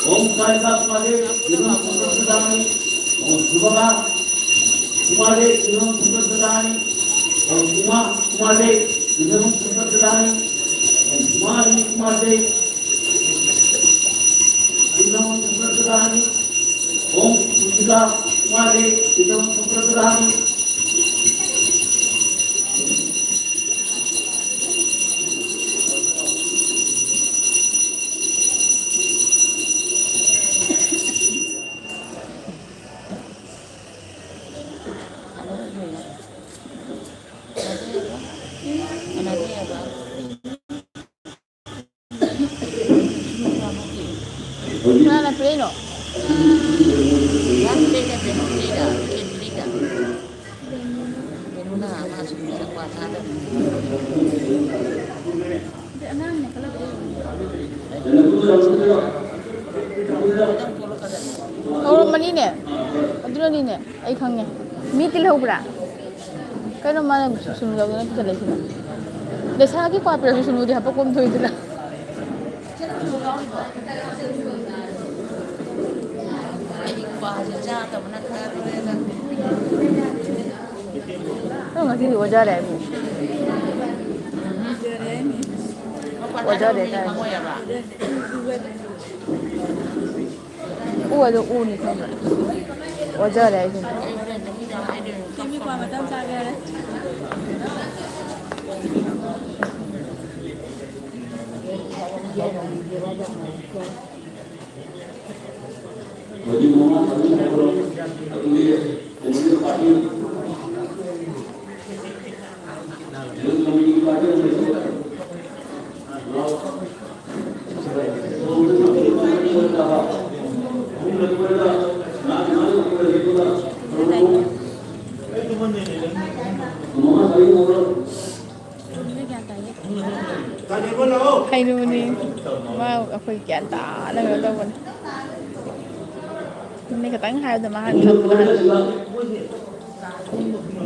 ओम कालिका कुमारे इदं समर्पितानि। ओम सुभगा कुमारे इदं समर्पितानि। ओम उमा कुमारे इदं समर्पितानि। ओम कुमारी कुमारे इदं समर्पितानि। ओम कुंजिका ꯃꯥꯒꯤ ꯏꯗꯝ ꯁꯨꯄ꯭ꯔꯗꯥꯟ꯫ ꯀꯅꯥꯅ ꯄꯤꯔꯛꯏꯅꯣ? ꯍꯧꯔꯝꯃꯅꯤꯅꯦ꯫ ꯑꯗꯨꯅꯅꯤꯅꯦ꯫ ꯑꯩ ꯈꯪꯉꯦ꯫ ꯃꯤ ꯇꯤꯜꯍꯧꯕ꯭ꯔꯥ? ꯀꯩꯅꯣ ꯃꯥꯅ ꯁꯨꯅꯨ ꯂꯧꯗꯅ ꯄꯨꯁꯜꯂꯛꯏꯁꯤꯅ? ꯅꯁꯥꯒꯤ ꯀ꯭ꯋꯥ ꯄꯤꯔꯁꯨ ꯁꯨꯅꯨꯗꯤ ꯍꯥꯄꯛꯄ ꯑꯃ ꯊꯣꯛꯏꯗꯅ꯫ ꯑꯩꯗꯤ ꯀ꯭ꯋꯥꯁꯦ ꯆꯥꯗꯕꯅ ꯈꯔ ꯂꯣꯏꯔꯦꯗ꯫ ꯅꯪ ꯉꯁꯤꯗꯤ ꯑꯣꯖꯥ ꯂꯩ ꯍꯥꯏꯕꯨ? ꯃꯄꯥꯟ ꯑꯣꯖꯥ ꯊꯥꯗꯕ ꯂꯩ ꯃꯤꯅ ꯇꯥꯔꯦ꯫ ꯈꯪꯉꯣꯏ ꯍꯥꯏꯕ꯫ ꯎ ꯑꯗꯨ ꯎꯅꯤ ꯈꯪꯕ꯭ꯔꯥ? ꯑꯣꯖꯥ ꯂꯩ ꯍꯥꯏꯁꯤꯅ꯫ ꯑꯩ ꯍꯣꯔꯦꯟ ꯅꯨꯃꯤꯗꯥꯡ ꯑꯩꯗꯤ ꯁꯤꯃꯤ ꯀ꯭ꯋꯥ ꯃꯇꯝ ꯆꯥꯒꯦ ꯍꯥꯏꯔꯦ꯫ ꯍꯩꯔꯨꯕꯅꯤ꯫ ꯃꯥ ꯑꯩꯈꯣꯏ ꯒ꯭ꯌꯥꯟ ꯇꯥꯅ ꯀꯩꯅꯣ ꯇꯧꯕꯅꯤ꯫ ꯃꯤ ꯈꯇꯪ ꯍꯥꯏꯕꯗ ꯃꯥ ꯍꯥꯟꯅ ꯈꯪꯕꯅ ꯍꯥꯟꯕꯅꯤ꯫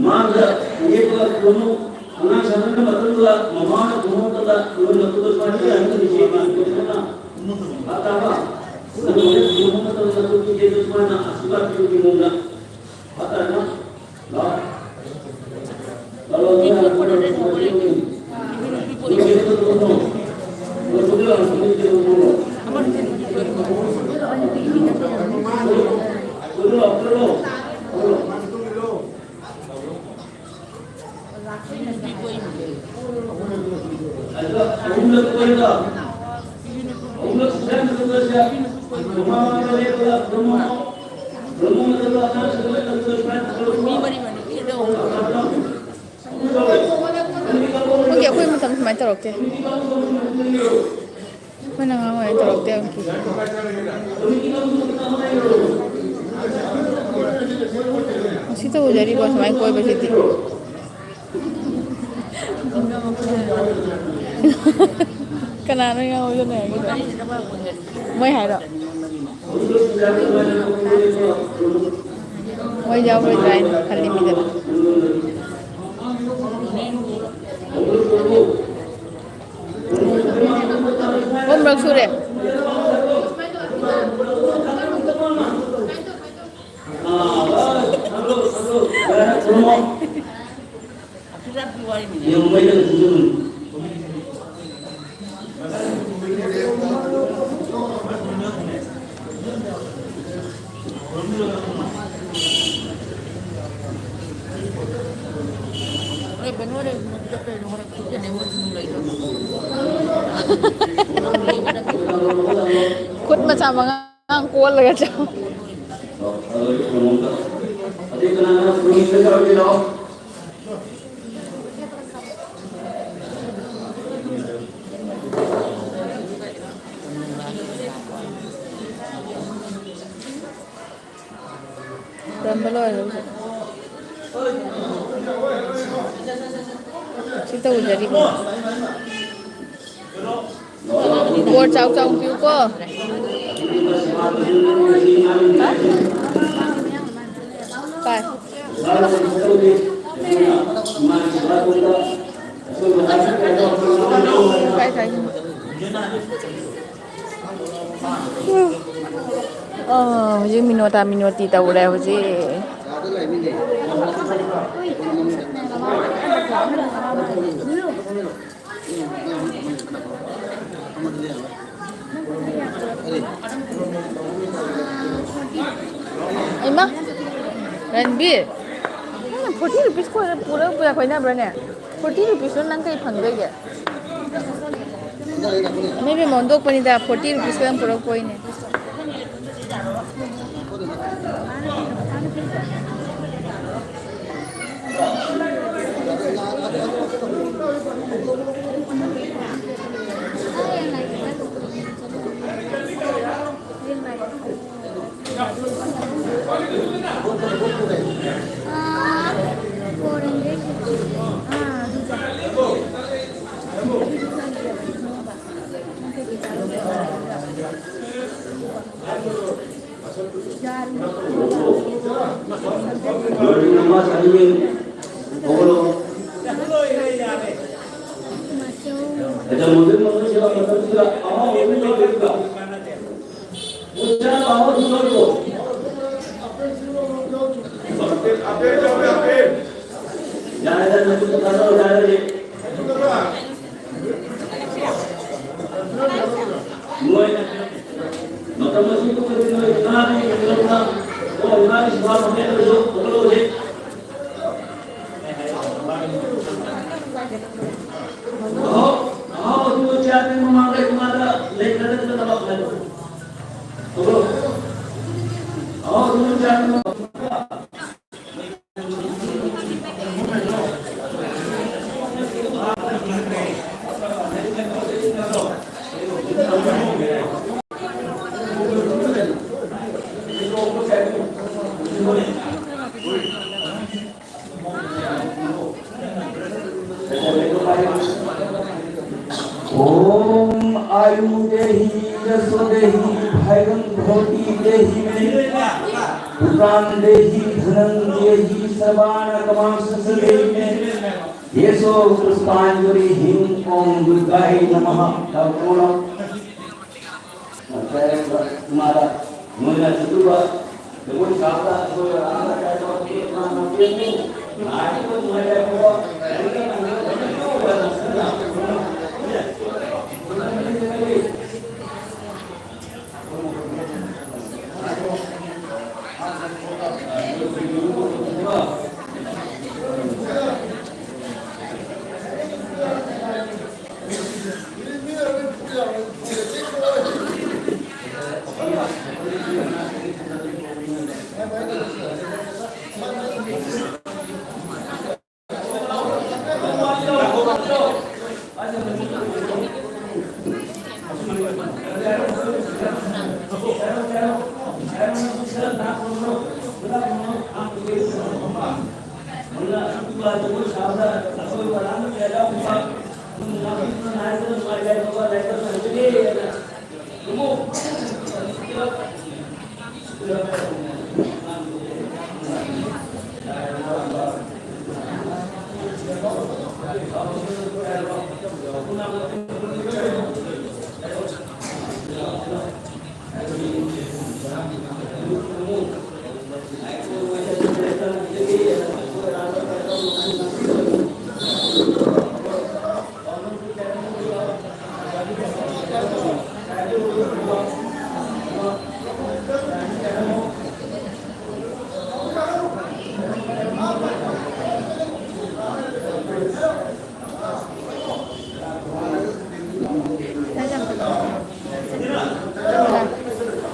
ꯃꯥꯡꯗ ꯌꯦꯛꯄ ꯈꯨꯅꯨ, ꯑꯉꯥꯡ ꯁꯥꯟꯅꯕ ꯃꯇꯝꯗ ꯃꯃꯥꯅ ꯈꯨꯅꯨ ꯑꯃꯠꯇꯗ ꯂꯣꯏꯅ ꯈꯨꯗꯣꯜ ꯄꯥꯏꯕ ꯌꯥꯏ꯫ ꯚꯥꯞ ꯇꯥꯔꯕ? ꯈꯨꯅꯨ ꯑꯃꯠꯇꯗ ꯈꯨꯗꯣꯜ ꯄꯤꯗꯦ, ꯁꯨꯃꯥꯏꯅ ꯑꯁꯤꯕꯥ ꯄꯤꯕꯒꯤ ꯃꯑꯣꯡꯗ꯫ ꯚꯥꯞ ꯇꯥꯔꯕ? ꯂꯥꯛꯑꯣ꯫ ꯂꯥꯛꯑꯣ, ꯂꯥꯛꯑꯣ, ꯂꯥꯛꯑꯣ꯫ ꯃꯤ ꯃꯔꯤ ꯃꯔꯤ ꯄꯤꯒꯗꯧꯕ꯫ ꯑꯣꯀꯦ, ꯑꯩꯈꯣꯏ ꯃꯇꯝ ꯁꯨꯃꯥꯏꯅ ꯇꯧꯔꯛꯇꯦ꯫ ꯑꯩꯈꯣꯏꯅ ꯑꯉꯥꯡ ꯑꯣꯏꯔꯤꯉꯩ ꯇꯧꯔꯛꯇꯦ ꯑꯃꯨꯛꯀꯤ꯫ ꯉꯁꯤ ꯇꯧꯖꯔꯤꯕꯣ ꯁꯨꯃꯥꯏꯅ ꯀꯣꯏꯕꯁꯤꯗꯤ? ꯀꯅꯥꯅꯣ ꯉꯥꯎꯗꯅ ꯍꯥꯏꯒꯤꯗꯣ? ꯃꯣꯏ ꯍꯥꯏꯔꯣ? ꯃꯣꯏ ꯌꯥꯎꯔꯣꯏꯗ꯭ꯔꯥ ꯍꯥꯏꯅ ꯈꯜꯂꯤ ꯃꯤꯗ꯫ ꯑꯍꯨꯝꯔꯛ ꯁꯨꯔꯦ꯫ ꯈꯨꯠ ꯃꯆꯥ ꯃꯉꯥ ꯀꯣꯜꯂꯒ ꯆꯥꯎ꯫ ꯇꯝꯕ ꯂꯣꯏꯔꯦ ꯍꯧꯖꯤꯛ꯫ ꯁꯤ ꯇꯧꯖꯔꯤꯕ꯫ ꯕꯣꯔ ꯆꯥꯎ ꯆꯥꯎ ꯄꯤꯌꯨꯀꯣ꯫ ꯍꯥ? ꯄꯥꯏ꯫ ꯀꯥꯏ ꯀꯥꯏꯒꯤꯅꯣ? ꯑ, ꯍꯧꯖꯤꯛ ꯃꯤꯅꯣꯇꯥ ꯃꯤꯅꯣꯇꯤ ꯇꯧꯔꯦ ꯍꯧꯖꯤꯛ꯫ ꯏꯃꯥ, ꯔꯟꯕꯤꯔ, ꯅꯪꯅ forty rupees ꯀꯣꯏꯔ ꯄꯨꯔꯒ ꯄꯨꯔ ꯀꯣꯏꯅꯕ꯭ꯔꯅꯦ? Forty rupees ꯇꯣ ꯅꯪ ꯀꯩ ꯐꯪꯗꯣꯏꯒꯦ? ꯃꯤ ꯃꯃꯣꯟ ꯗꯣꯛꯄꯅꯤꯗ, ꯐꯣꯔꯇꯤ ꯔꯨꯄꯤꯁ ꯈꯛꯇꯪ ꯄꯨꯔꯛꯄ ꯑꯣꯏꯅꯦ꯫ ओम आयु देहि, यशो देहि, भाग्यम भवती देहि मे, पुत्रान देहि, धनम देहि, सर्वान कमांश देहि मे। येसो पुष्पांजलि हिम ओम दुर्गाय नमः। तब ओम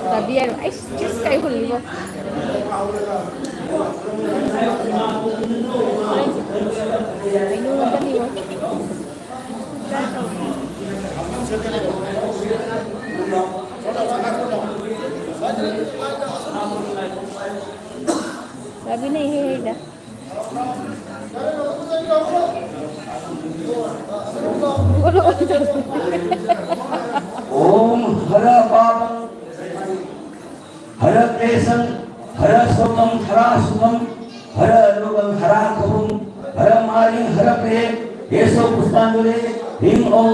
ꯆꯥꯕꯤ ꯍꯥꯏꯔꯣ? ꯑꯩꯁ, ꯆꯤꯁ ꯀꯥꯏ ꯍꯨꯜꯂꯤꯕꯣ? ꯀꯩꯅꯣ ꯉꯥꯛꯇꯅꯤꯕꯣ꯫ ꯆꯥꯕꯤꯅ ꯏꯍꯦ ꯍꯦꯗ꯫ ॐ हर पापं हर क्लेशं हर शोकं हर सुखं हर रोगं हर खपुं हर मारिं हर प्रिये। एषो पुष्पाञ्जलि। ह्रीं ॐ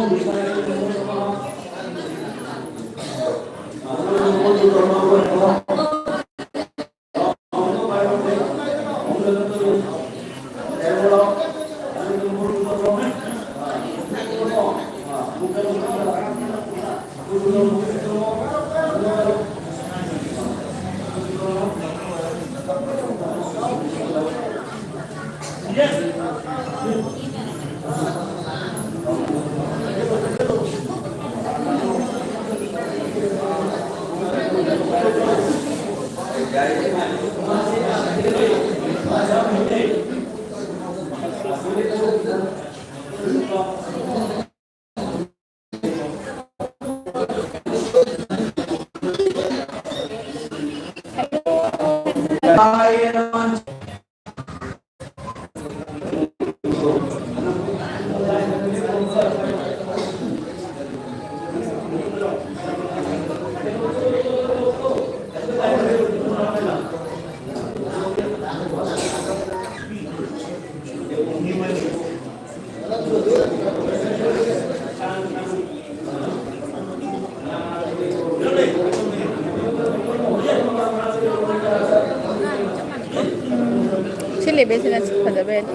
ꯁꯤꯅ ꯐꯖꯕ ꯍꯦꯜꯂꯤ꯫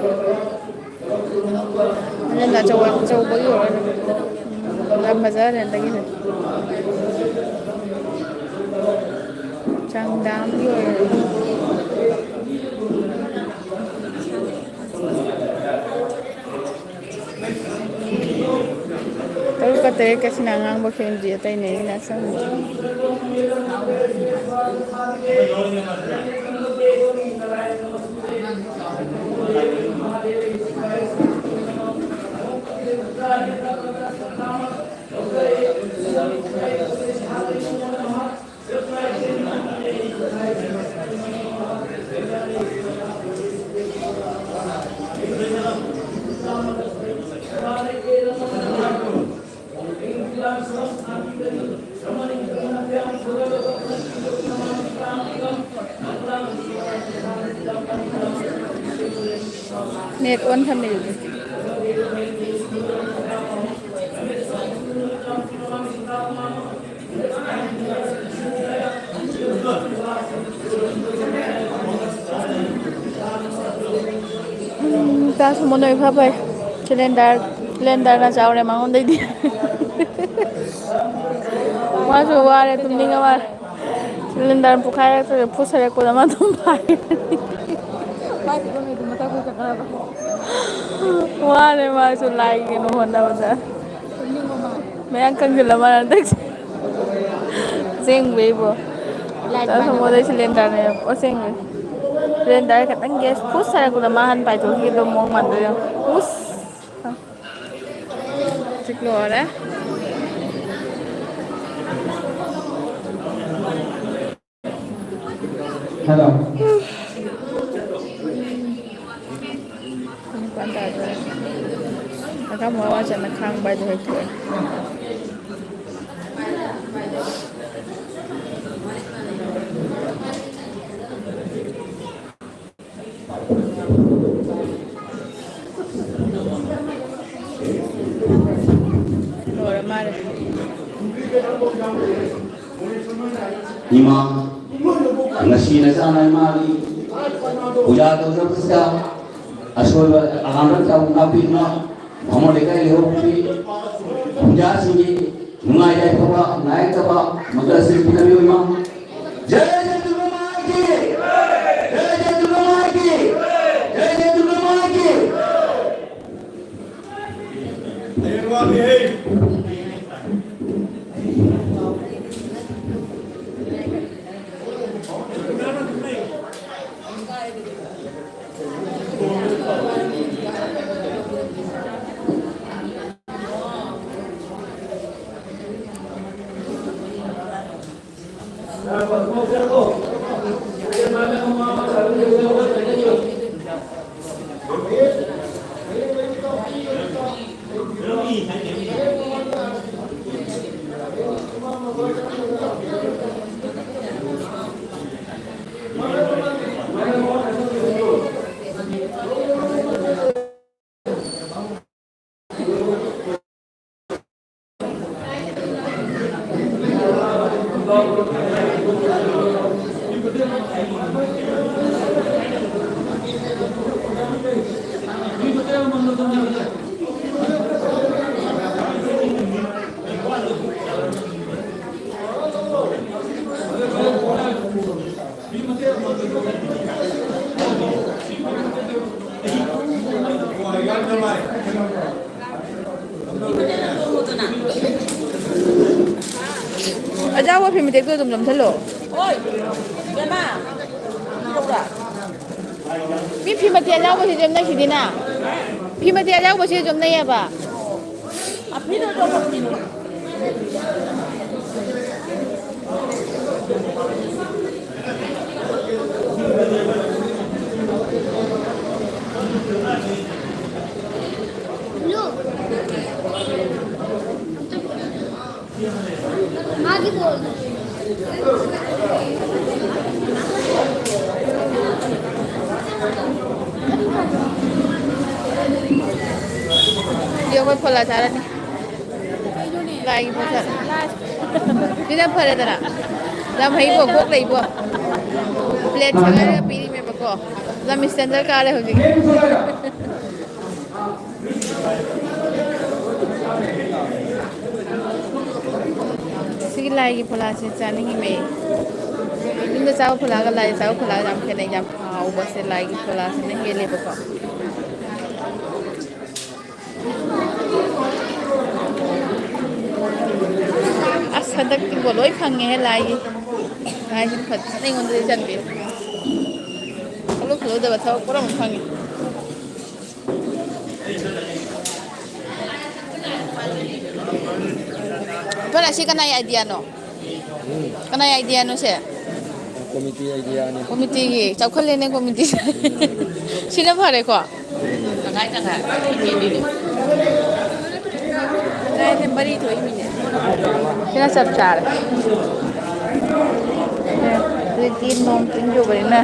ꯃꯅꯤꯡꯗ ꯑꯆꯧꯕ, ꯑꯆꯧꯕꯒꯤ ꯑꯣꯏꯔꯣ꯫ ꯎꯝ, ꯌꯥꯝ ꯐꯖꯔꯦ ꯍꯟꯗꯛꯀꯤꯁꯦ꯫ ꯆꯥꯡꯗꯥꯝꯒꯤ ꯑꯣꯏꯔꯣ꯫ ꯇꯔꯨꯛꯀ ꯇꯔꯦꯠꯀꯁꯤꯅ ꯑꯉꯥꯡꯕ ꯈꯦꯝꯖꯤ ꯑꯇꯩꯅ ꯑꯩꯅ ꯑꯁꯪꯕ꯫ Net on ꯊꯝꯃꯤꯗꯨꯗꯤ꯫ ꯎꯝ, ꯆꯥꯁꯨ ꯃꯨꯟꯅ ꯏꯐ ꯐꯩ꯫ ꯁꯤꯂꯤꯟꯗꯔ, ꯁꯤꯂꯤꯟꯗꯔꯅ ꯆꯥꯎꯔꯦ ꯃꯉꯣꯟꯗꯩꯗꯤ꯫ ꯃꯥꯁꯨ ꯋꯥꯔꯦ, ꯇꯨꯝꯅꯤꯡꯉ ꯃꯥꯜꯂꯦ꯫ ꯁꯤꯂꯤꯟꯗꯔ ꯄꯣꯛꯈꯥꯏꯔꯛꯇ꯭ꯔꯦ, ꯐꯨꯠ ꯁꯥꯔꯛꯄꯗ ꯃꯥ ꯑꯗꯨꯝ ꯐꯥꯏ꯫ ꯃꯥꯏ ꯐꯤꯕꯝ ꯌꯦꯡꯉꯨ, ꯃꯊꯛ ꯐꯥꯎ ꯆꯠꯈ꯭ꯔꯕ꯫ ꯋꯥꯔꯦ ꯃꯥꯁꯨ ꯂꯥꯏꯒꯤ ꯀꯩꯅꯣ ꯍꯣꯠꯅꯕꯗ꯫ ꯃꯌꯥꯡ ꯀꯪꯁꯤꯜꯂ ꯃꯥꯜꯂꯦ ꯍꯟꯗꯛꯁꯦ꯫ ꯑꯁꯦꯡꯕꯩꯕꯣ꯫ ꯂꯥꯏꯠ ꯇꯥ ꯁꯣꯃꯣꯗꯩ ꯃꯥꯟꯅꯕ꯫ ꯁꯤꯂꯤꯟꯗꯔꯅꯦ ꯑꯁꯦꯡꯕꯩ꯫ ꯁꯤꯂꯤꯟꯗꯔ ꯈꯤꯇꯪ ꯒ꯭ꯌꯥꯁ ꯐꯨꯠ ꯁꯥꯔꯛꯄꯗ ꯃꯥ ꯍꯥꯟꯅ ꯄꯥꯏꯊꯣꯛꯈꯤꯗꯕ ꯃꯑꯣꯡ ꯃꯥꯟꯗꯣꯏ ꯌꯦꯡꯉꯨ꯫ ꯎꯁ꯫ ꯍꯧꯖꯤꯛ ꯂꯣꯏꯔꯦ꯫ ꯍꯜꯂꯣ꯫ ꯄꯨꯡ ꯅꯤꯄꯥꯟ ꯇꯥꯗꯣꯔꯦ꯫ ꯑꯀꯥꯝ ꯋꯥ ꯋꯥ ꯆꯠꯅ ꯈꯥꯡꯕ ꯍꯥꯏꯗꯣ ꯍꯦꯛ ꯊꯣꯛꯑꯦ꯫ ꯂꯣꯏꯔ ꯃꯥꯜꯂꯦ꯫ ꯏꯃꯥ, ꯉꯁꯤ ꯅꯆꯥꯅ ꯏꯃꯥꯒꯤ ꯄꯨꯖꯥ ꯇꯧꯖꯕꯁꯤꯗ ꯑꯁꯣꯏꯕ ꯑꯍꯥꯟꯕ ꯇꯧ ꯉꯥꯛꯄꯤꯗꯨꯅ ꯕꯥꯃꯣꯟ ꯂꯩꯀꯥꯏ ꯂꯩꯍꯧꯕꯒꯤ ꯈꯨꯟꯖꯥꯁꯤꯡꯒꯤ ꯅꯨꯡꯉꯥꯏ ꯌꯥꯏꯐꯕ ꯅꯥꯏꯔꯛꯇꯕ ꯃꯪꯒꯜ ꯁꯤꯟ ꯄꯤꯅꯕꯤꯌꯨ ꯏꯃꯥ꯫ ꯖꯩ ꯖꯩ ꯗꯨꯔꯒꯥ ꯃꯥ ꯀꯤ! ꯖꯩ ꯖꯩ ꯗꯨꯔꯒꯥ ꯃꯥ ꯀꯤ! ꯖꯩ ꯖꯩ ꯗꯨꯔꯒꯥ ꯃꯥ ꯀꯤ! ꯑꯖꯥꯎꯕ ꯐꯤ ꯃꯇꯦꯛꯇꯣ ꯑꯗꯨꯝ ꯅꯝꯁꯜꯂꯣ꯫ ꯍꯣꯏ, ꯏꯕꯦꯝꯃ, ꯄꯤꯔꯛꯎꯔꯥ? ꯃꯤ ꯐꯤ ꯃꯇꯦꯛ ꯑꯖꯥꯎꯕꯁꯤꯁꯨ ꯌꯥꯝ ꯅꯩꯁꯤꯗꯤꯅ꯫ ꯐꯤ ꯃꯇꯦꯛ ꯑꯖꯥꯎꯕꯁꯤꯁꯨ ꯌꯥꯝ ꯅꯩꯌꯦꯕ꯫ ꯑꯐꯤꯗ ꯇꯧꯕ ꯐꯤꯅꯤ꯫ ꯃꯥꯒꯤ ꯕꯣꯜꯗꯣ꯫ ꯌꯦꯡꯉꯣ, ꯐꯣꯂꯥ ꯆꯥꯔꯅꯤ꯫ ꯂꯥꯏꯒꯤ ꯄꯣꯠꯁꯛ꯫ ꯁꯤꯅ ꯐꯔꯦꯗꯅ꯫ ꯂꯝ ꯍꯩꯕꯣ, ꯀꯣꯛ ꯂꯩꯕꯣ꯫ ꯄ꯭ꯂꯦꯠ ꯁꯥꯔꯒ ꯄꯤꯔꯤꯃꯦꯕ꯫ ꯀꯣ, ꯂꯝ ꯁ꯭ꯇꯦꯟꯗꯔ ꯀꯥꯔꯦ ꯍꯧꯖꯤꯛ꯫ ꯁꯤꯒꯤ ꯂꯥꯏꯒꯤ ꯐꯣꯂꯥꯁꯦ ꯆꯥꯅꯤꯡꯉꯤꯃꯦ꯫ ꯌꯨꯝꯗ ꯆꯥꯕ ꯐꯣꯂꯥꯒ ꯂꯥꯏꯗ ꯆꯥꯕ ꯐꯣꯂꯥꯒ ꯌꯥꯝ ꯈꯦꯠꯅꯩ꯫ ꯌꯥꯝ ꯍꯥꯎꯕꯁꯦ ꯂꯥꯏꯒꯤ ꯐꯣꯂꯥꯁꯤꯅ ꯍꯦꯜꯂꯦꯕꯀꯣ꯫ ꯑꯁ, ꯍꯟꯗꯛꯇꯤꯀꯣ ꯂꯣꯏ ꯐꯪꯉꯦꯍꯦ ꯂꯥꯏꯒꯤ꯫ ꯂꯥꯏꯁꯤꯅ ꯐꯖꯅ ꯑꯩꯉꯣꯟꯗꯗꯤ ꯆꯟꯕꯤꯔꯦ꯫ ꯈꯜꯂꯨ ꯈꯜꯂꯨꯗꯕ ꯊꯕꯛ ꯄꯨꯝꯅꯃꯛ ꯐꯪꯉꯦ꯫ ꯏꯄꯥ, ꯑꯁꯤ ꯀꯅꯥꯏ ꯑꯥꯏꯗꯤꯌꯥꯅꯣ? ꯎꯝ꯫ ꯀꯅꯥꯏ ꯑꯥꯏꯗꯤꯌꯥꯅꯣ ꯁꯦ? ꯀꯣꯃꯤꯇꯤ ꯑꯥꯏꯗꯤꯌꯥꯅꯤ꯫ ꯀꯣꯃꯤꯇꯤꯒꯤ꯫ ꯆꯥꯎꯈꯠꯂꯦꯅꯦ ꯀꯣꯃꯤꯇꯤ꯫ ꯎꯝ꯫ ꯁꯤꯅ ꯐꯔꯦꯀꯣ? ꯇꯪꯈꯥꯏ ꯇꯪꯈꯥꯏ꯫ ꯂꯥꯏꯁꯦ ꯃꯔꯤ ꯊꯣꯛꯏꯃꯤꯅꯦ꯫ ꯁꯤꯅ ꯆꯞ ꯆꯥꯔꯦ꯫ ꯍꯧꯖꯤꯛꯇꯤ ꯅꯣꯡ ꯆꯤꯡ ꯆꯨꯕꯅꯤꯅ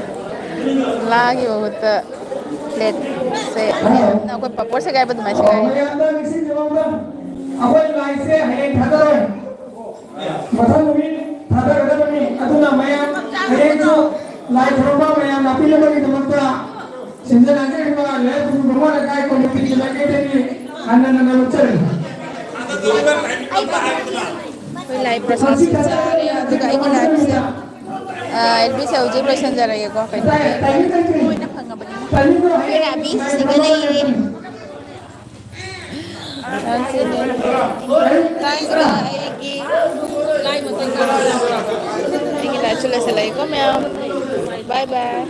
ꯂꯥꯒꯤ ꯃꯍꯨꯠꯇ ꯄ꯭ꯂꯦꯠꯁꯦ ꯑꯩꯈꯣꯏ ꯄꯥꯄꯣꯔ ꯁꯦꯒꯥꯏꯕ ꯑꯗꯨꯃꯥꯏꯅ ꯁꯦꯒꯥꯏ꯫ ꯃꯌꯥꯝꯅ ꯅꯤꯡꯁꯤꯡꯕꯤꯔꯝꯃꯨ, ꯑꯩꯈꯣꯏ ꯂꯥꯏꯁꯦ ꯍꯌꯦꯡ ꯊꯥꯗꯔꯣꯏ꯫ ꯃꯊꯪ ꯅꯨꯃꯤꯠ ꯊꯥꯗꯒꯗꯕꯅꯤ꯫ ꯑꯗꯨꯅ ꯃꯌꯥꯝ ꯍꯌꯦꯡꯁꯨ ꯂꯥꯏ ꯈꯨꯔꯨꯝꯕ ꯃꯌꯥꯝ ꯂꯥꯛꯄꯤꯅꯕꯒꯤꯗꯃꯛꯇ ꯁꯤꯟꯖ ꯂꯥꯡꯖꯔꯤꯕ ꯂꯩꯔꯛ ꯈꯨꯟꯗ꯭ꯔꯨꯝ ꯕꯥꯃꯣꯟ ꯂꯩꯀꯥꯏ ꯀꯣꯃꯤꯇꯤꯒꯤ ꯃꯥꯏꯀꯩꯗꯒꯤ ꯍꯟꯅ ꯍꯟꯅ ꯅꯣꯛꯆꯔꯤ꯫ ꯑꯩꯈꯣꯏ ꯂꯥꯏ ꯄ꯭ꯔꯁꯥꯗꯁꯨ ꯆꯥꯔꯦ, ꯑꯗꯨꯒ ꯑꯩꯒꯤ ꯂꯥꯏꯐꯁꯦ, ꯑ, ꯑꯦꯜꯕꯤꯁꯦ ꯍꯧꯖꯤꯛ ꯂꯣꯏꯁꯤꯟꯖꯔꯒꯦꯀꯣ꯫ ꯀꯩꯅꯣ, ꯂꯣꯏꯅ ꯐꯪꯉꯕꯅꯤꯅ꯫ ꯑꯩꯈꯣꯏ ꯔꯥꯕꯤ ꯁꯤꯒ ꯂꯩꯔꯦ꯫ ꯑ, ꯁꯤꯅꯤ꯫ ꯂꯥꯏꯒ ꯑꯩꯒꯤ ꯂꯥꯏ ꯃꯇꯦꯛ ꯈꯔ ꯑꯩꯒꯤ ꯂꯥꯏꯐꯁꯦ ꯂꯣꯏꯁꯤꯜꯂꯒꯦꯀꯣ ꯃꯌꯥꯝ꯫ ꯕꯥꯏ ꯕꯥꯏ꯫